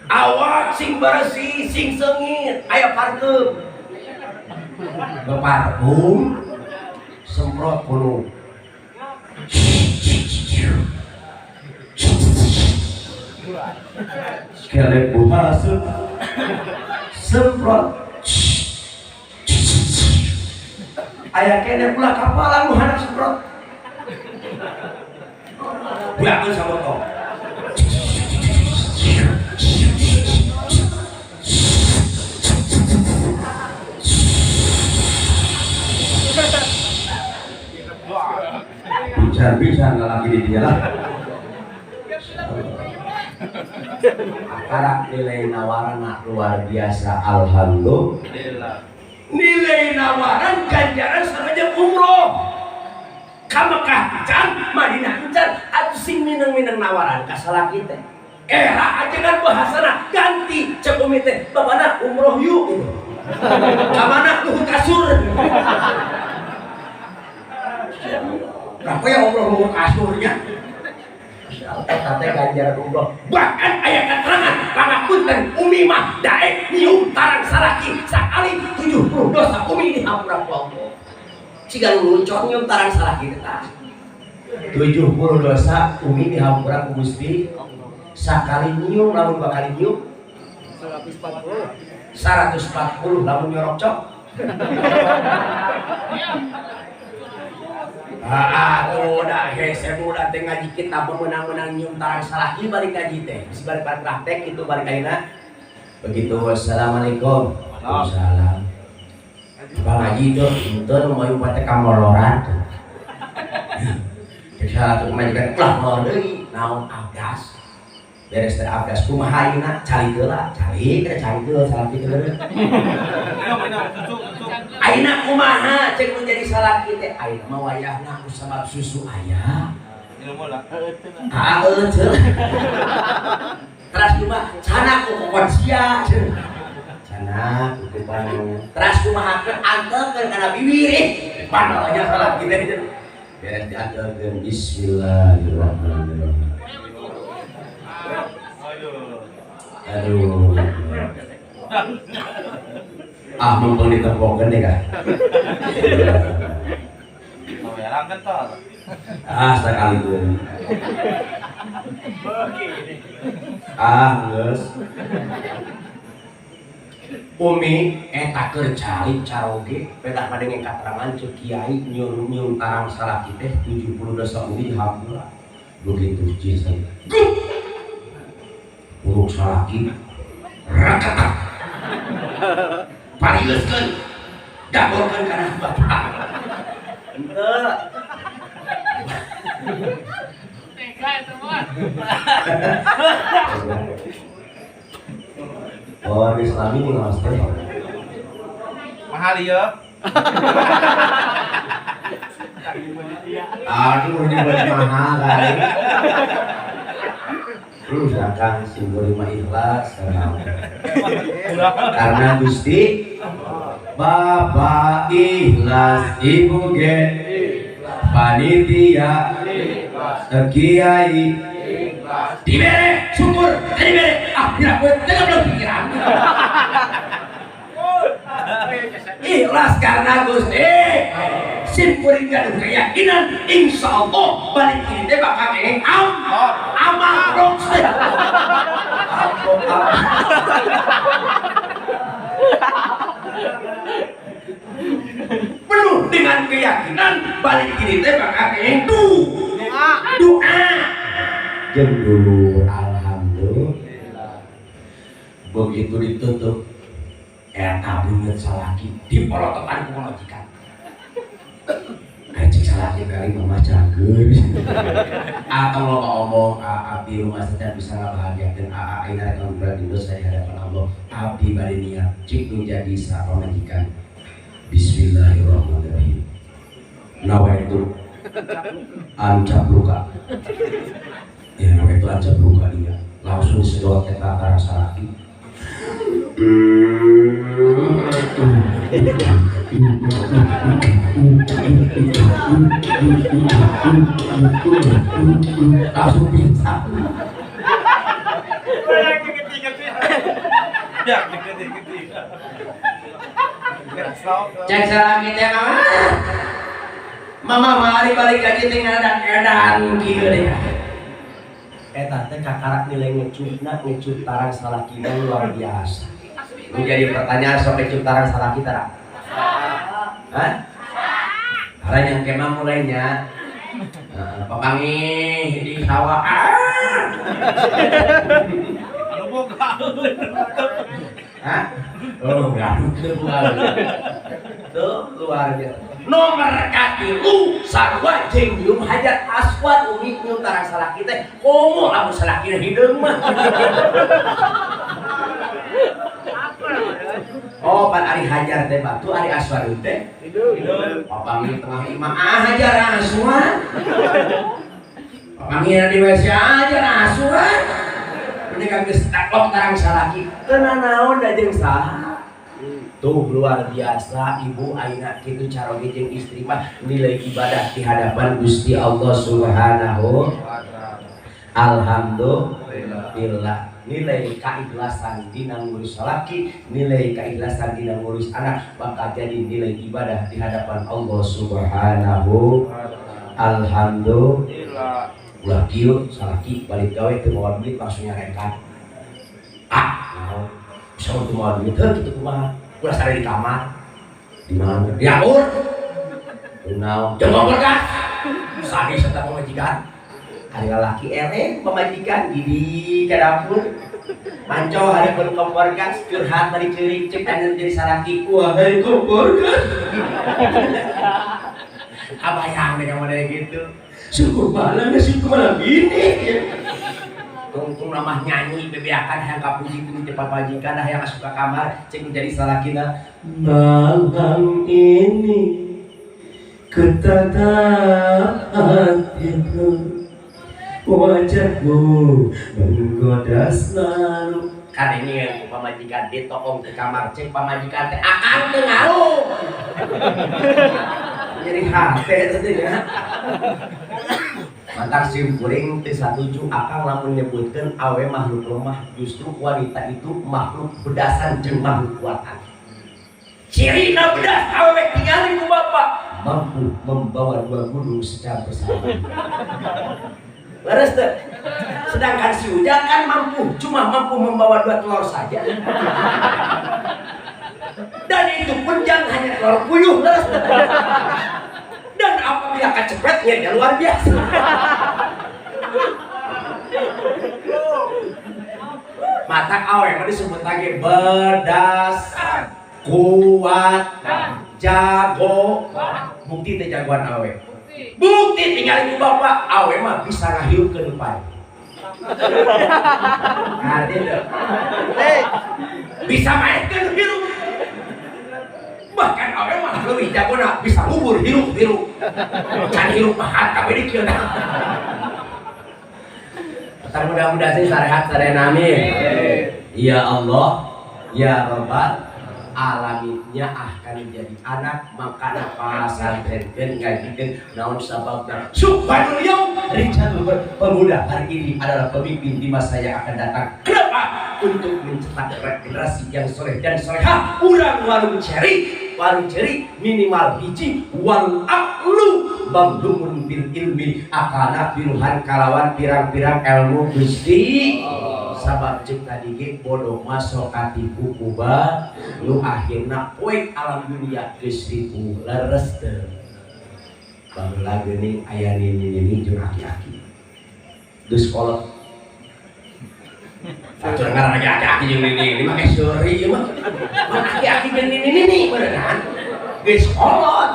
Awak sing bersih, sing sengit, aya parfum. Beparfum semprot kuno. Kelek buhasut semprot. Aya kene pula kapalan nu handap semprot. Buakeun sabotong. Bisa ngalaki di dia lah. Akarak nilai nawaran luar biasa alhamdulillah. Nilai nawaran ganjaran sama aja umroh. Ka Mekah can, Madinah can, atuh sing mineng-mineng nawaran ka salaki teh. Era aja kan bahasana ganti cek umi teh, bapana umroh yuk gitu. Ka mana luhur kasur. Berapa ya umroh luhur kasurnya? Eta teh ganjaran umroh. Bahkan aya keterangan pangapunten umi mah daek nyium tarang salaki sakali 70 dosa umi dihampura ku Allah. Siga luncon nyium tarang salaki teh tah. 70 dosa umi dihampura ku Gusti. Sakali nyium lamun dua kali nyium 140. 140 lamun nyorok cok. Ah, udah hese budak teh ngaji kita memenang-menang nyium tarang salaki balik ngaji teh. Bisi balik praktek itu balik ayeuna. Begitu wassalamualaikum. Waalaikumsalam. Bang ngaji tuh henteu nu moyong teh kamoloran. Bisa atuh majikan ulah molor deui naon abdas. Beres teh abdas kumaha ayeuna cari heula, cari teh cari heula salaki teh. Ayeuna kumaha cek menjadi salaki teh ayeuna mah wayahna ku sabab susu aya. Heeh teu. Teras kumaha cana ku kokon sia. Cana ku kupanana. Teras kumahakeun antekeun kana bibir ih. Panalanya salaki teh. Beres diantekeun bismillahirrahmanirrahim. Aduh. Ah, mumpung ditempokeun deh kah. Ah, sekali deui. Ah, geus. Umi eta keur calik caroge pedah madenge katerangan ceuk kiai nyuruh tarang salaki teh 70 dosa umi dihampura. Begitu cinta. Uruk salaki rakatak. Parileuskeun dagorkeun kana bapak. Henteu. Tega eta mah. Oh, Islami nih mas teh. Mahal ya. Aduh, ini buat mahal kali. Sedangkan sim kuring mah ikhlas karena Gusti. Bapak ikhlas, ibu ge, panitia, kiai dibere syukur, dibere ah tidak gue tidak belum pikiran. Ikhlas karena Gusti. Sim kuring gaduh keyakinan insya Allah balik ini teh bakal kenging am amal rok teh. Amplop. Penuh dengan keyakinan balik ini teh bakal kenging doa jeung dulu. Alhamdulillah, begitu ditutup eta beungeut salaki dipolototan ku pamajikan. Cek salaki kali, "Mama cager atau lo ngomong, abdi rumah saja bisa ngabahagiakeun aa. Ayeuna rek ngaguguran dosa di hadapan Allah. Abdi bade niat." Cik nu jadi pamajikan, "Bismillahirrahmanirrahim, nawaitu ancap luka." Ya, nawaitu ancap luka, dia langsung sedot eta tarang salaki. Langsung pingsan. Ya, deket-deket. Cek salaki teh, "Mama, mama, mari balik gaji teh ngadan edan kieu deh." Eta teh kakarak nilai ngecupna, ngecup tarang salaki luar biasa. Menjadi pertanyaan, sok ngecup tarang salaki tara? Hah? Karena yang kemah mulainya papanggih di sawah, ah! Anu boga. Hah? Oh, gaduh tuh luar biasa. Nomor katilu sarua jeung nyium hajar aswad. Umi, nyium tarang salaki teh komo lamun salaki hideung mah. Oh, pan ari hajar teh batu, ari aswad teh Hideung. Papanggih tengah imah, ah, hajar aswad. Papanggih di WC, hajar aswad. Mereka geus taklok tarang salaki teu nanaon da jeung saha. Tuh luar biasa, ibu, ayeuna kitu caroge jeung istri mah nilai ibadah di hadapan Gusti Allah Subhanahu. Alhamdulillah, nilai keikhlasan dina ngurus salaki, nilai keikhlasan dina ngurus anak bakal jadi nilai ibadah di hadapan Allah Subhanahu. Alhamdulillah. Ulah kieu, salaki balik gawe teu mawa duit langsung nyarekan. Ah, naon bisa teu mawa duit heuh kitu kumaha? Ulah sare di kamar. Di mana? Di dapur. Naon? Jeung kompor gas. Sadis eta pamajikan. Ari lalaki eleh pamajikan gidi ka dapur. Manco hareupeun kompor gas curhat bari ceurik. Cek anu jadi salaki, "Wahai kompor gas." Kabayang deh kamu dari gitu. Syukur malam ya, syukur malam ini. Tungtung namah nyanyi bebeakan hayang kapuji ku cepat pamajikan, hayang asup ka kamar. Cek jadi salakina, "Malam ini ku tatap hatiku, wajahmu menggoda selalu." Kan ini yang pamajikan ditokong ke kamar, cek pamajikan teh, "Akang teu ngaruh." Jadi hate teh ya. Matak sim kuring teu satuju akang lamun nyebutkeun awe makhluk lemah. Justru wanita itu makhluk bedasan jeung makhluk kuatan. Cirina bedas awewe tingali ku bapak mampu membawa dua gunung secara bersamaan. Leres teu? Sedangkan si Ujang kan mampu, cuma mampu membawa dua telur saja. Dan itu pun jangan hanya telur puyuh, leres teu? Dan apabila kecepetnya ya luar biasa. Matak awe mah disebut lagi bedas, kuat, jago. Bukti teh jagoan awe. Bukti tinggal ibu bapak, awe mah bisa ngahirupkeun pae. Ngarti teu? Bisa maenkeun hirup. Bahkan awe mah leuwih jagona bisa ngubur hirup-hirup. Can hirup mah kabeh di kieu. Tetap mudah-mudahan sih sarehat sarena amin. Ya Allah, ya Rabbal alaminnya akan jadi anak maka pasantrenkeun ngajikeun naon sababna subhanul yaum rijalul pemuda hari ini adalah pemimpin di masa yang akan datang. Kenapa? Untuk mencetak generasi yang soleh dan solehah. Urang warung ceri minimal hiji wal aqlu mamlumun bil ilmi akana piruhan kalawan pirang-pirang ilmu Gusti. Sabab cek tadi ge bodoh masuk katipu kuba nu akhirna poe alam dunia geus ripuh leres teu. Baheula geuning aya nini-nini jeung aki-aki geus kolot. Atur ngaran aki-aki jeung nini-nini mah seuri ieu mah. Mun aki-aki jeung nini-nini beuneunan geus kolot.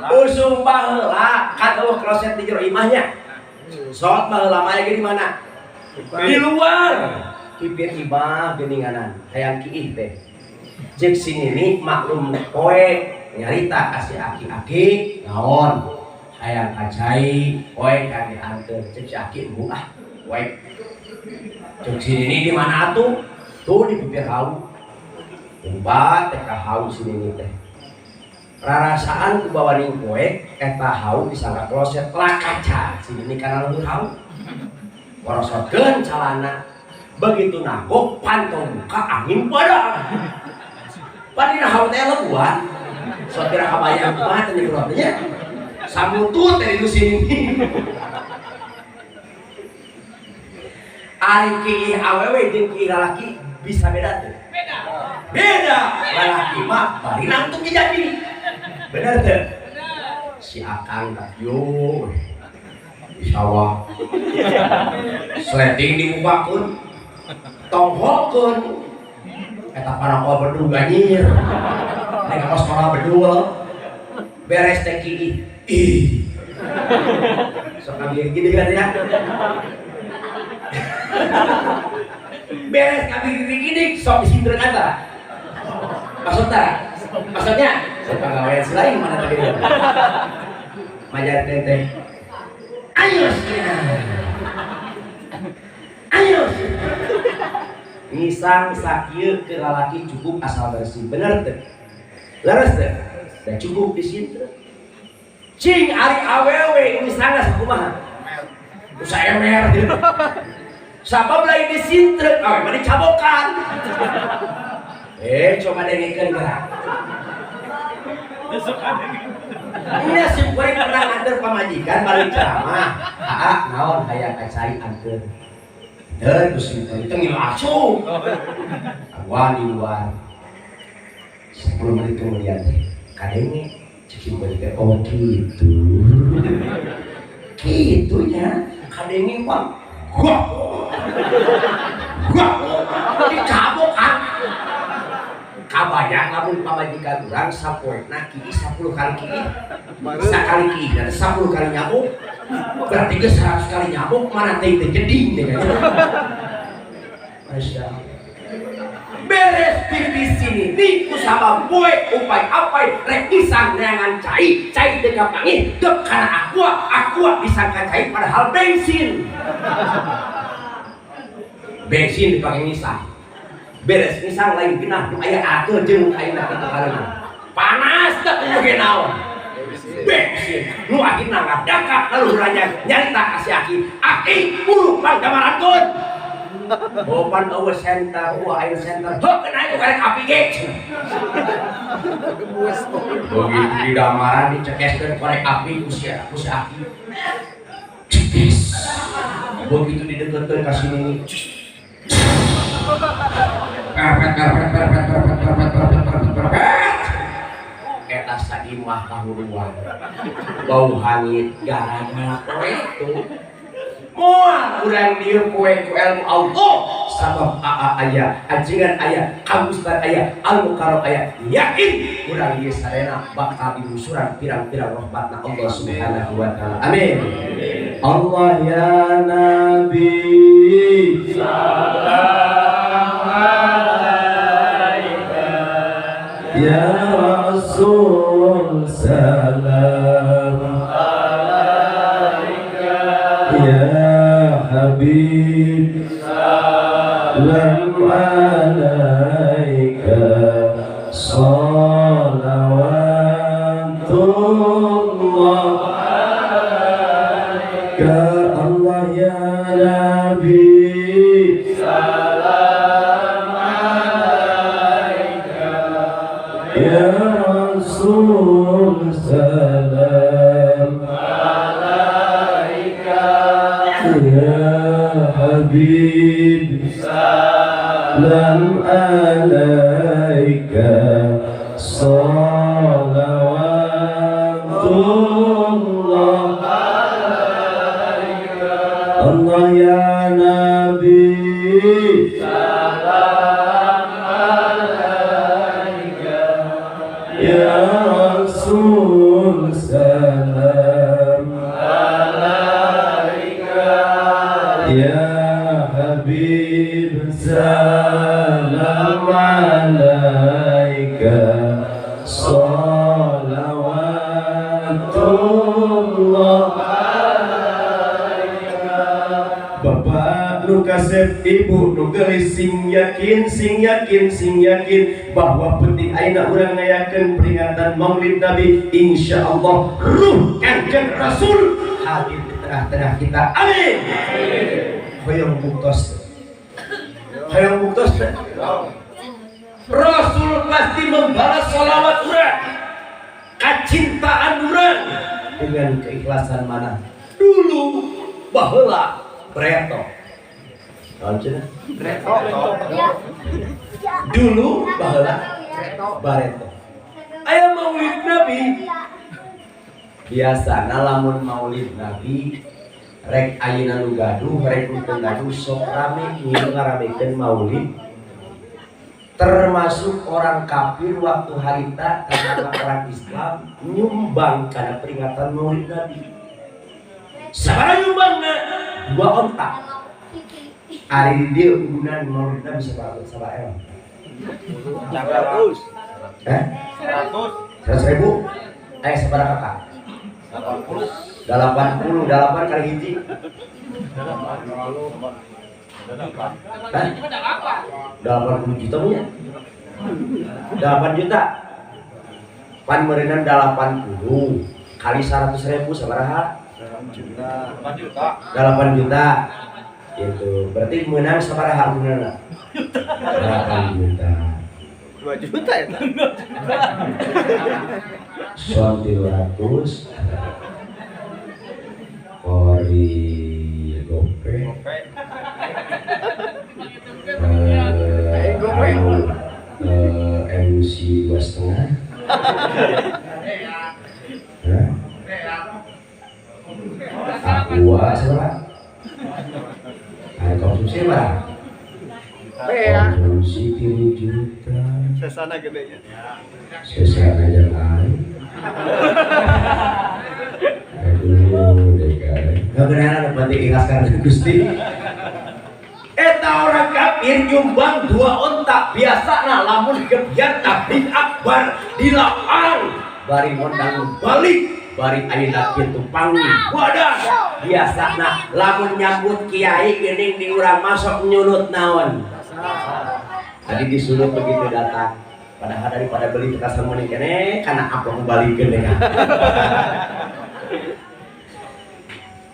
Usum baheula kan eueuh kloset di jero imahnya. Sok baheula mah di mana? Di luar. Pipir imah geuninganan, hayang kiih teh. Ceuk si nini maklum poe nyarita ka si aki-aki naon? Hayang ka cai, poe ka dianteur. Ceuk si aki embung ah, poe. Ceuk si nini di mana atuh? Tuh di pipir hau. Umpat teh ka hau si nini teh. Rarasaan ku bawaning poe eta hau disangka kloset lah kaca si nini kana luhur hau. Porosotkeun calana. Begitu nagok pantau muka angin padang. Pan dina hau teh lebuan. Sok tira kabayang kumaha teh nyebut nya. Samutut teh di sini. Ari kiih awewe jeung kiih lalaki bisa beda teh. Beda. Beda. Lalaki mah bari nangtung jadi. Bener teh? Si akang tak yo di sawah. Sleting dibukakeun, tongholkeun. Eta parangkol bedul ganyir. Nek ka sekolah bedul. Beres teh kiih. Ih. Sok kabir gini kan ya. Beres kabir gini sok disindreun antara. Maksud tara? Maksudnya pegawai selain mana tadi? Majar teh. Ayo ayo. Ngisang sakieu ke lalaki cukup asal bersih. Bener teh? Leres teh? Da cukup di situ. Cing ari awewe ngisangna sakumaha? Usa emer. Sabab lain di sintreuk awe mah dicabokan. Coba dengekeun gerak. Nya sim kuring pernah nganter pamajikan balik ceramah. Aa naon hayang ka cai anteur. Teu ku sim kuring teh ngilu asup. Awan di luar. 10 menit kemudian teh kadenge cek sim kuring teh oh kitu. Kitu nya kadenge mah gua. Gua dicabokan. Kabayang lamun pamajikan urang sapoena kiih 10 kali kiih. Sakali kiih dan 10 kali nyamuk. Berarti geus 100 kali nyamuk mana teh teh jeding teh. Masya Allah. Beres pipis sini ni ku sabab poe upai apai rek isang neangan cai, cai teh kapanggih dek kana aqua, aqua disangka cai padahal bensin. Bensin dipake ngisang. Beres ngisang lain genah nu aya atuh jeung ayeuna kitu kareuna. Panas teh kudu naon. Bensin nu akhirna ngadakak laluhurannya nyarita ka si aki. Aki buru pangdamarankeun. Bopan eueuh senter, wah ayeuna senter. Heuh keun aing karek api ge. Begitu di damaran dicekeskeun korek api ku si aki. Cekes. Begitu dideketkeun ka si nini. Karpet karpet karpet karpet karpet karpet karpet karpet. Eta saimah kahuruan. Bau hangit gara-gara poe itu. Moal urang dieu poe ku ilmu Allah sabab aa aya, ajengan aya, Kang Ustad aya, Al Mukarram aya. Yakin urang ieu sarena bakal dimusuran pirang-pirang rahmatna Allah Subhanahu wa taala. Amin. Allah ya Nabi salam alaika ya Rasul salam alaika. Salam alaika, salawatullah ya Allah, ya Nabi. Salam alaika. Ya Rasul, salam alaika. Ya Habib, salam alaika, salawatullah alaika. Allah, ya Nabi. Salam alaika. Ya Rasul, salam alaika. Ya Habib, salam alaika, salawatullah alaika. Bapak nu kasep, ibu nu geulis, sing yakin, sing yakin, sing yakin bahwa penting ayeuna urang ngayakeun peringatan Maulid Nabi, insyaallah ruh Kanjeng Rasul hadir di tengah-tengah kita. Amin. Hoyong buktos, hoyong buktos teh. Rasul pasti membalas sholawat urang, kecintaan urang dengan keikhlasan. Mana dulu baheula breto. Naon cenah? Dulu baheula bareto aya Maulid Nabi. Biasa lamun Maulid Nabi, rek ayeuna nu gaduh, rek nu teu gaduh, sok rame ngilu ngaramekeun maulid, termasuk orang kafir waktu harita karena orang Islam nyumbang karena peringatan Maulid Nabi. Sabaraha nyumbangna? Dua onta. Ari di dieu udunan Maulid Nabi sabaraha, sabaraha emang? 100. Eh? 100. 100 ribu? Eh, sabaraha, Kakak? 80. 80, delapan kali hiji. Hah? 80 juta punya? 8 juta. Pan meureunan 80 kali 100 ribu sabaraha? 8 juta. 8 juta. Gitu. Berarti menang sabaraha meunangna? 8 juta. 2 juta ya? Son 300, kori gope, anu, MC 2,5. Hah? Aqua seberapa? Ada konsumsi berapa? Konsumsi 3 juta. Sesana gedenya. Sesana jalan. Aduh, deh kan. Gak benar, penting ikhlas karena Gusti. Eta orang kafir nyumbang dua onta. Biasa nah lamun gebyar tabligh akbar di lapang bari ngondang balik, bari ayeuna kitu panggung wadah. Biasa nah lamun nyambut kiai geuning di urang masuk nyunut naon tadi disuruh begitu datang, padahal daripada beli petasan mending kene karena apa membalikeun deh kan.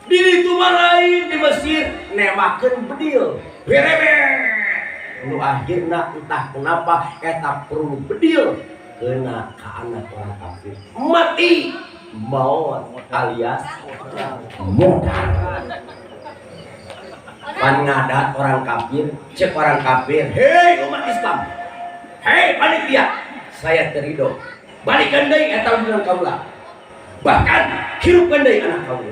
Di itu mah lain, di Mesir nembakeun bedil berebe, nu akhirna entah kenapa eta perlu bedil kena ke anak orang kafir, mati maut alias modal. Pan ngadat orang kafir, cek orang kafir, "Hei umat Islam, hei panitia, saya terido, balikan deui eta udunan kaula, bahkan hirupkeun deui anak kaula."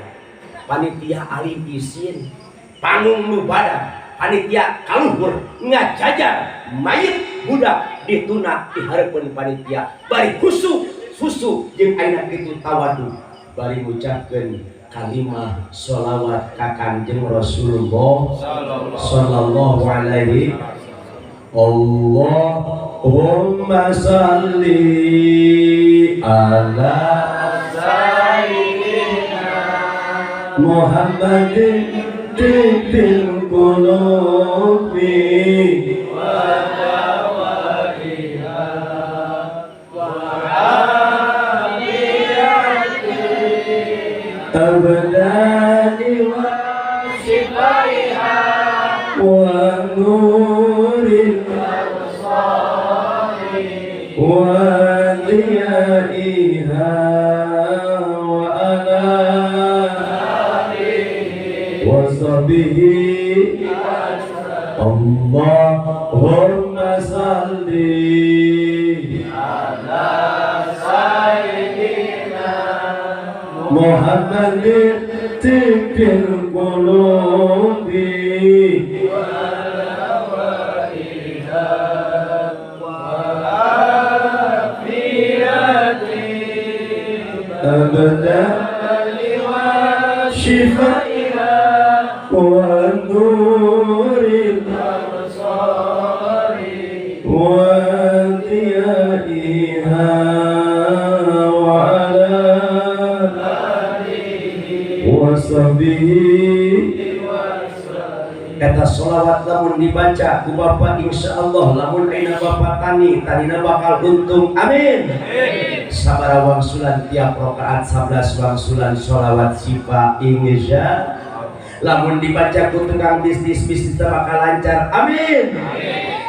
Panitia alim isin, panggung nu badan, panitia kaluhur ngajajar mayit budak dituna di hareupeun panitia, bari husu susu jeung ayeuna kitu tawadu, bari ngucapkeun kalimah sholawat ka Kanjeng Rasulullah sallallahu alaihi. Allahumma salli ala Sayyidina Muhammadin. Tibbil qulubi wa dawaiha wa afiyati abdani wa shifaiha wa nuril absari wa diyaiha wa ala alihi wa sahbihi. Allahumma salli ala sayyidina Muhammadin tibbil qulubi wa dawaiha wa afiyati abdani wa shifaiha wa nuril absari wa diyaiha wa ala alihi wa sahbihi. Eta sholawat lamun dibaca ku bapak insyaallah lamun ayeuna bapak tani tanina bakal untung, amin. Sabaraha wangsulan tiap rakaat 11 wangsulan sholawat syifa insya. Lamun dibaca ku tukang bisnis bisnis bakal lancar, amin.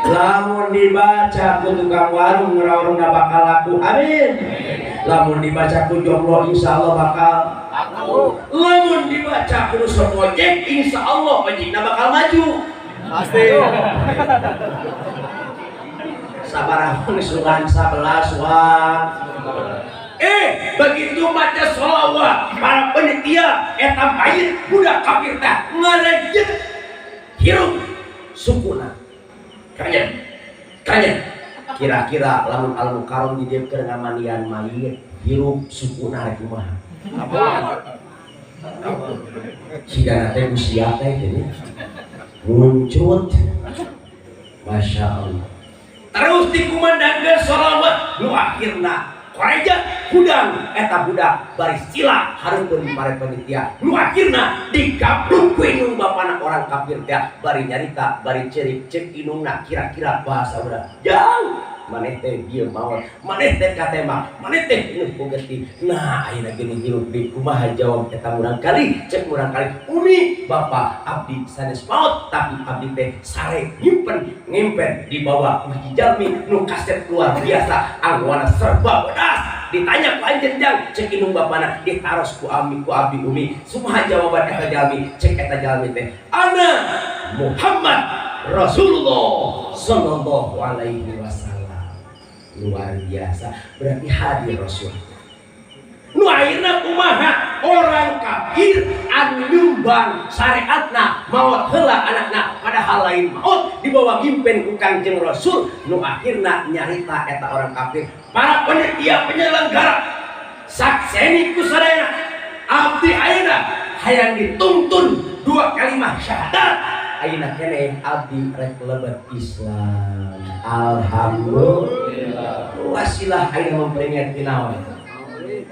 Lamun dibaca ku tukang warung warungna bakal laku, amin. Lamun dibaca ku jomblo insyaallah bakal laku. Lamun dibaca ku sok ojek insyaallah ojekna bakal maju. Pasti. Sabaraha wangsulan 11 wang. Begitu baca sholawat para penitia eta mayit budak kafir teh ngarejet hirup sukuna. Kanya. Kanya. Kira-kira lamun al mukarram di dieu keur ngamandian mayit hirup sukuna rek kumaha? Sigana teh usia teh gini. Muncut. Masya Allah. Terus dikumandangkeun sholawat nu akhirna koreja hudang eta budak baris sila hareupeun pare panitia nu akhirna digabluk ku indung bapana orang kafir teh bari nyarita bari cerik cek indungna kira-kira bahasa urang jang maneh teh bieu maot maneh teh katembak maneh teh nu ku getih. Nah ayeuna geuning hirup di kumaha jawab eta murang kali cek murang kali umi bapa abdi sanes maot tapi abdi teh sare nyimpen ngimpen dibawa ku hiji jalmi nu kaset luar biasa angwana serba bodas. Ditanya ku anjeun jang cek indung bapana ditaros ku ami ku abdi umi sumaha jawaban eta jalmi cek eta jalmi teh ana Muhammad Rasulullah sallallahu alaihi wasallam. Luar biasa, berarti hadir Rasul. Nu akhirna kumaha orang kafir anu nyumbang syariatna maot heula anakna padahal lain maot dibawa gimpen ku Kangjeng Rasul. Nu akhirna nyarita eta orang kafir para penitia penyelenggara sakseni ku sadayana abdi ayeuna hayang dituntun dua kalimat syahadat ayeuna keneh abdi rek lebet Islam. Alhamdulillah. Wasilah ayeuna memperingati naon?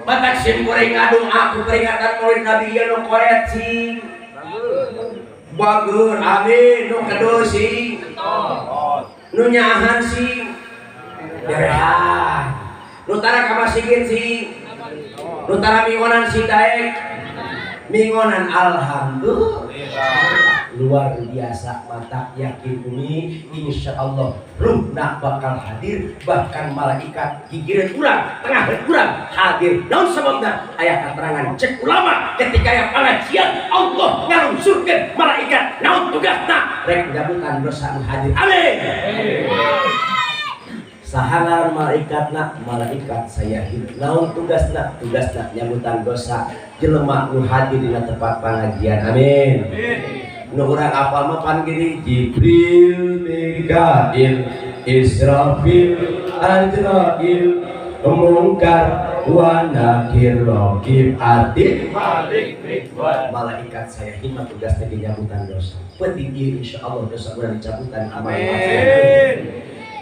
Batak sim kuring ngadoa ku peringatan Maulid Nabi ieu nu koret sing bager, amin, nu kedua sing nu nyaahan sing berehan nu tara ka masigit sing nu tara mingonan sing daek mingonan. Alhamdulillah. Luar biasa, mata yakin umi insyaallah ruhna bakal hadir bahkan malaikat gigireun urang tengah urang hadir. Naon sababna? Aya keterangan cek ulama ketika aya pengajian Allah ngalungsurkeun malaikat naon tugasna rek nyabutan dosa nu hadir, amin. Saha ngaran malaikatna? Malaikat sayahid. Naon tugasna? Tugasna nyabutan dosa jelema nu hadir dina tempat pengajian, amin. Nu urang apal mah pan gini Jibril, Mikail, Israfil, Azrail, Mungkar, wa nakir, raqib, atid, Malik, Ridwan. Malaikat saya himma tugasnya dinyabutan dosa. Penting ieu insyaallah dosa urang dicabutan. Amin.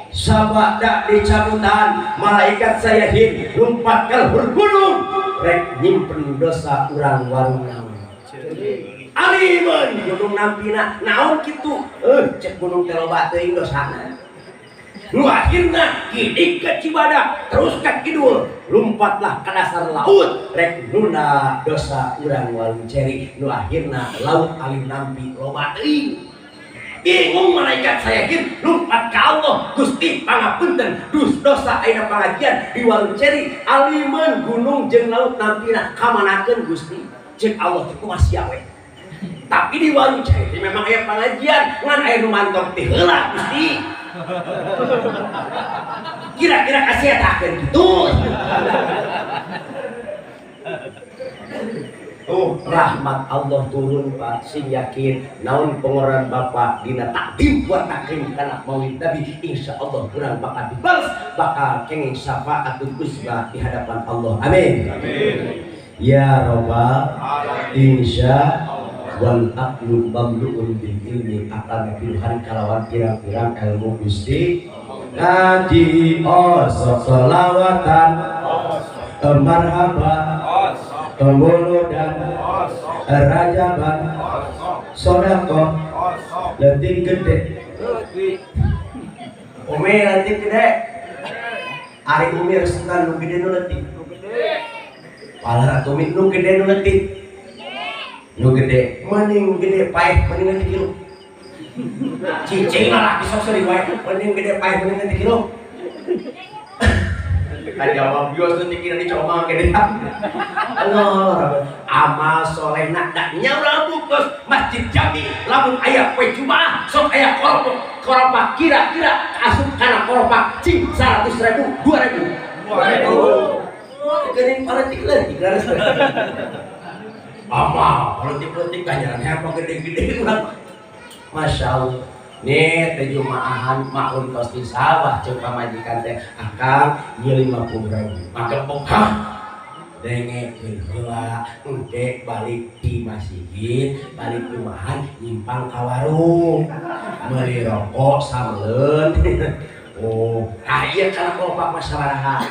Sabada dicabutan malaikat saya hin lumpat ke gunung rek nyimpen dosa urang warung naon. Alimeun gunung nampina naon kitu cek gunung teh loba teuing dosana. Nu akhirna gidig ke Cibadak terus ke kidul lompatlah ke dasar laut rek nunda dosa urang Warung Ceri. Nu akhirna laut alim nampi loba teuing. Bingung malaikat saya yakin lompat ke Allah, Gusti pangapunten dus dosa ayeuna pengajian di Warung Ceri alimeun gunung jeung laut nampina kamanakeun Gusti? Cek Allah teh kumaha sia we, tapi di Warung Ceri teh memang aya pengajian ngan aya nu mantok teh heula Gusti, kira-kira kasih takeun kitu. Tuh rahmat Allah turun Pak, sing yakin naon pengorbanan Bapak dina takdim buat takrim kana maulid Nabi, insya Allah kurang bakal dibalas, bakal kenging syafaatul uzma di hadapan Allah. Amin. Amin. Ya robbal insya wal aqlu mamlu'un bil ilmi, akal piluhan kalawan pirang-pirang ilmu Gusti. Ngaji osok selawatan marhaba dan rajaban sodako letik gede umi letik gede ari umi resetan nu gede nu letik palar atuh umi nu gede nu letik nu gede mending gede paeh mending letik kilo cicing lah laki sok seuri wae mending gede paeh mending letik kilo. Jawab bios nanti kira dicoba gede. Allah amal solehna da nya urang buktos masjid jami lamun aya poe Jumaah sok aya kelompok kelompok kira-kira asup kana kelompok cing 100.000 2.000 2.000 geuning politik leutik leres. Amal politik-politik ganjaran apa gede-gede urang. Masya Allah. Nih teh jumaahan maklum tos di sawah cek pamajikan teh akang ieu 50.000 makepok hah dengekeun heula engke balik di masjid balik jumaahan nyimpang ka warung meuli rokok samleun. Oh ah ieu kana kelopak mah sabaraha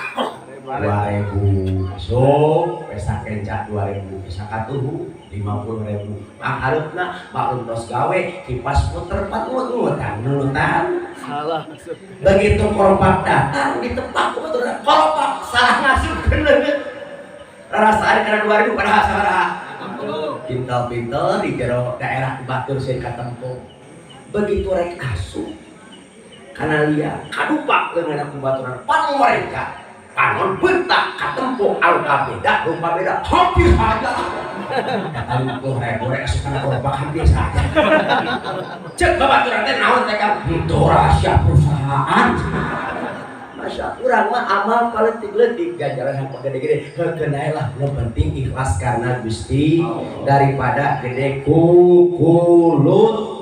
2.000 masuk pesa kenca 2.000 pesa katuhu 50.000 pangharupna maklum tos gawe kipas puter patngut-ngutan nulutan salah. Begitu koropak datang ditepak kebetulan koropak salah ngasupkeun leungeun rarasaan kana 2.000 padahal sabaraha pintel-pintel di jero daerah Batur sieun katempo. Begitu rek asup kana lia kadupak leungeun ku baturan pan mereka panon bentak katempo angka beda rupa beda hampir saja kata 50.000 rek asup kana koropak hampir saja. Cek babaturan teh naon teh kang itu rahasia perusahaan. Masya urang mah amal paletik-letik ganjaran hampa gede-gede heukeun lah nu penting ikhlas karena Gusti daripada gede kukulut.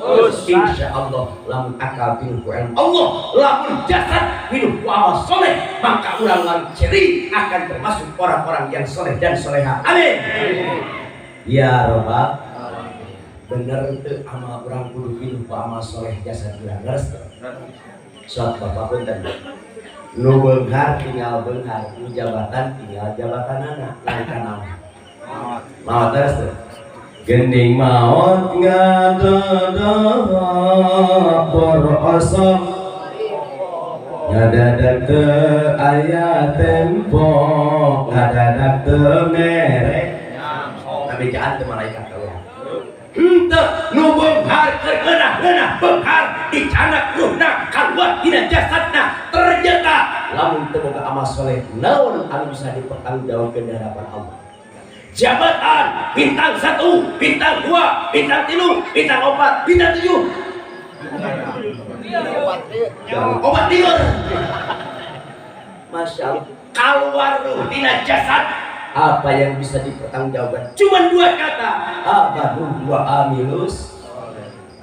Insya Allah lamun akal pinuh ku ilmu Allah lamun jasad pinuh ku amal soleh maka urang lamun ceri akan termasuk orang-orang yang soleh dan soleha. Amin. Ya robbal bener teu amal urang kudu pinuh ku amal soleh jasad urang leres teu? Sok bapak punten nu beunghar tinggal beunghar, nu jabatan tinggal jabatanana lain kana maot terus teu? Gening maot ngadodoh borosok ngadadak teu aya tempo ngadadak teu mere ngabejaan teu malaikat kaluar henteu nu beunghar keur ngeunah-ngeunah beunghar dicanak ruhna kaluar dina jasadna ternyata lamun teu boga amal soleh naon anu bisa dipertanggungjawabkeun di hadapan Allah. Jabatan bintang 1, bintang 2, bintang 3, bintang 4, bintang 7, obat liur. Masya Allah keluar ruh tina jasad apa yang bisa dipertanggungjawabkan cuman 2 kata abadu wa amilus.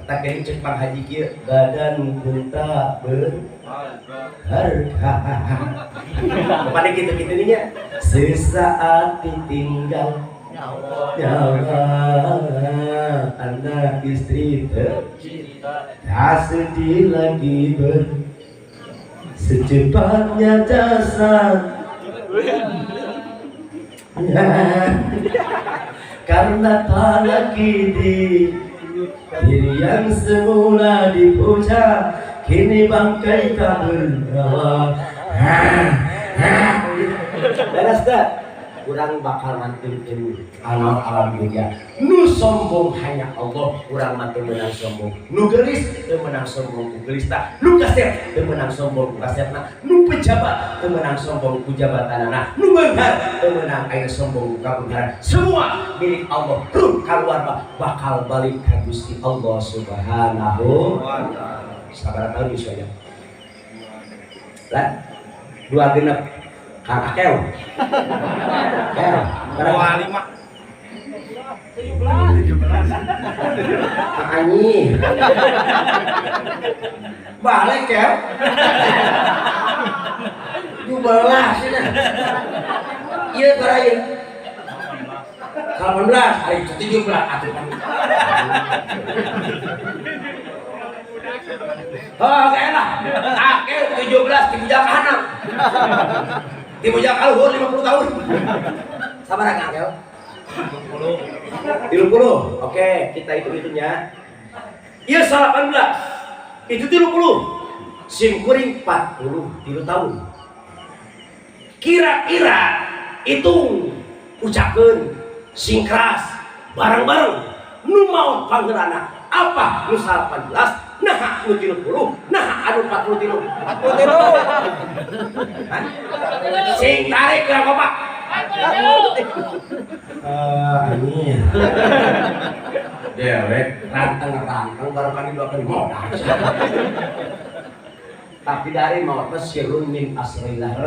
Kata kini cek Pak Haji kieu badan kunta berharga. Kepada gitu-gitu nya sesaat ditinggal nyawa anak istri tercinta tak sedih lagi ber secepatnya jasad. Karena tak lagi di diri yang semula dipuja, kini bangkai tak bernyawa. Beres teh? Urang bakal mantunkeun alam-alam dunia. Nu sombong hanya Allah, urang mah teu meunang sombong. Nu geulis teu meunang sombong ku geulisna, nu kasep teu meunang sombong ku kasepna, nu pejabat teu meunang sombong ku jabatanana, nu beunghar teu meunang aya sombong ku kabeungharan. Semua milik Allah. Ruh kaluar mah bakal balik ka Gusti Allah Subhanahu wa taala. Sabaraha tahun geus aya? Lah, dua genep. Kang Akew. Akew. 25. 17. Kang Anyi. Balik ya. 17 ini. Iya para ieu. 18, hari itu 17 atuh. Oh, lah. Akew 17 di bujang kanan. Di bujang kaluhur 50 tahun. Sabar Kang Akew. 30. Oke, kita hitung-hitungnya. Iya 18. Itu 30. Sim kuring 43 tahun. Kira-kira hitung ucapkeun sing keras bareng-bareng nu maot panggeulana apa nu 18 nah nu 30 nah anu 43. 43. Hah? Sing tarik ke bapak. Ini dewek ranteng-ranteng barangkali doakan modal. Tapi dari maut sirrun min asrillah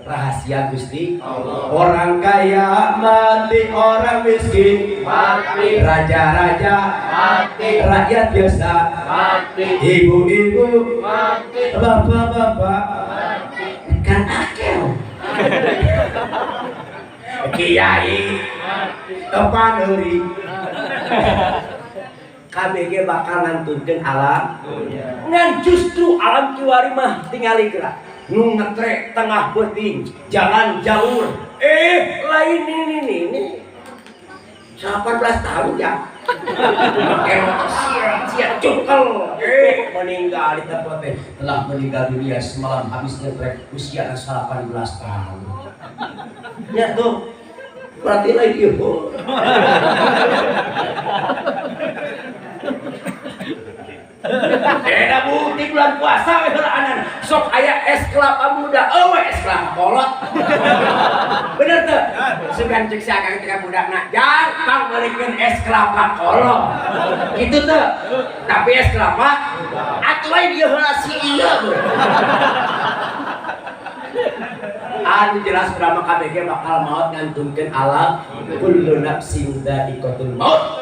rahasia Gusti Allah. Orang kaya mati, orang miskin mati, raja-raja mati, rakyat biasa mati, ibu-ibu mati, bapak-bapak mati, kan akel kiai paneri KBG bakal ngantunkeun alam ngan justru alam kiwari mah tingali gerak nu ngetrek tengah beuting jalan jalur lain ini 18 tahun ya pakai motor sia cungkel meninggal di tempat telah meninggal dunia semalam habis ngetrek usia 18 tahun ya tuh berarti lain ieu. Eta bukti bulan puasa we heulaanan sok aya es kelapa muda eueuh es kelapa kolot. Bener teu? Sugan ceuk si akang teh ka budakna, "Jang, pang meulikeun es kelapa kolot." Kitu teu? Tapi es kelapa atuh lain ieu heula si ieu. Anu jelas urang mah KBG bakal maot ngantunkeun alam kullu nafsin dha'iqatul maut.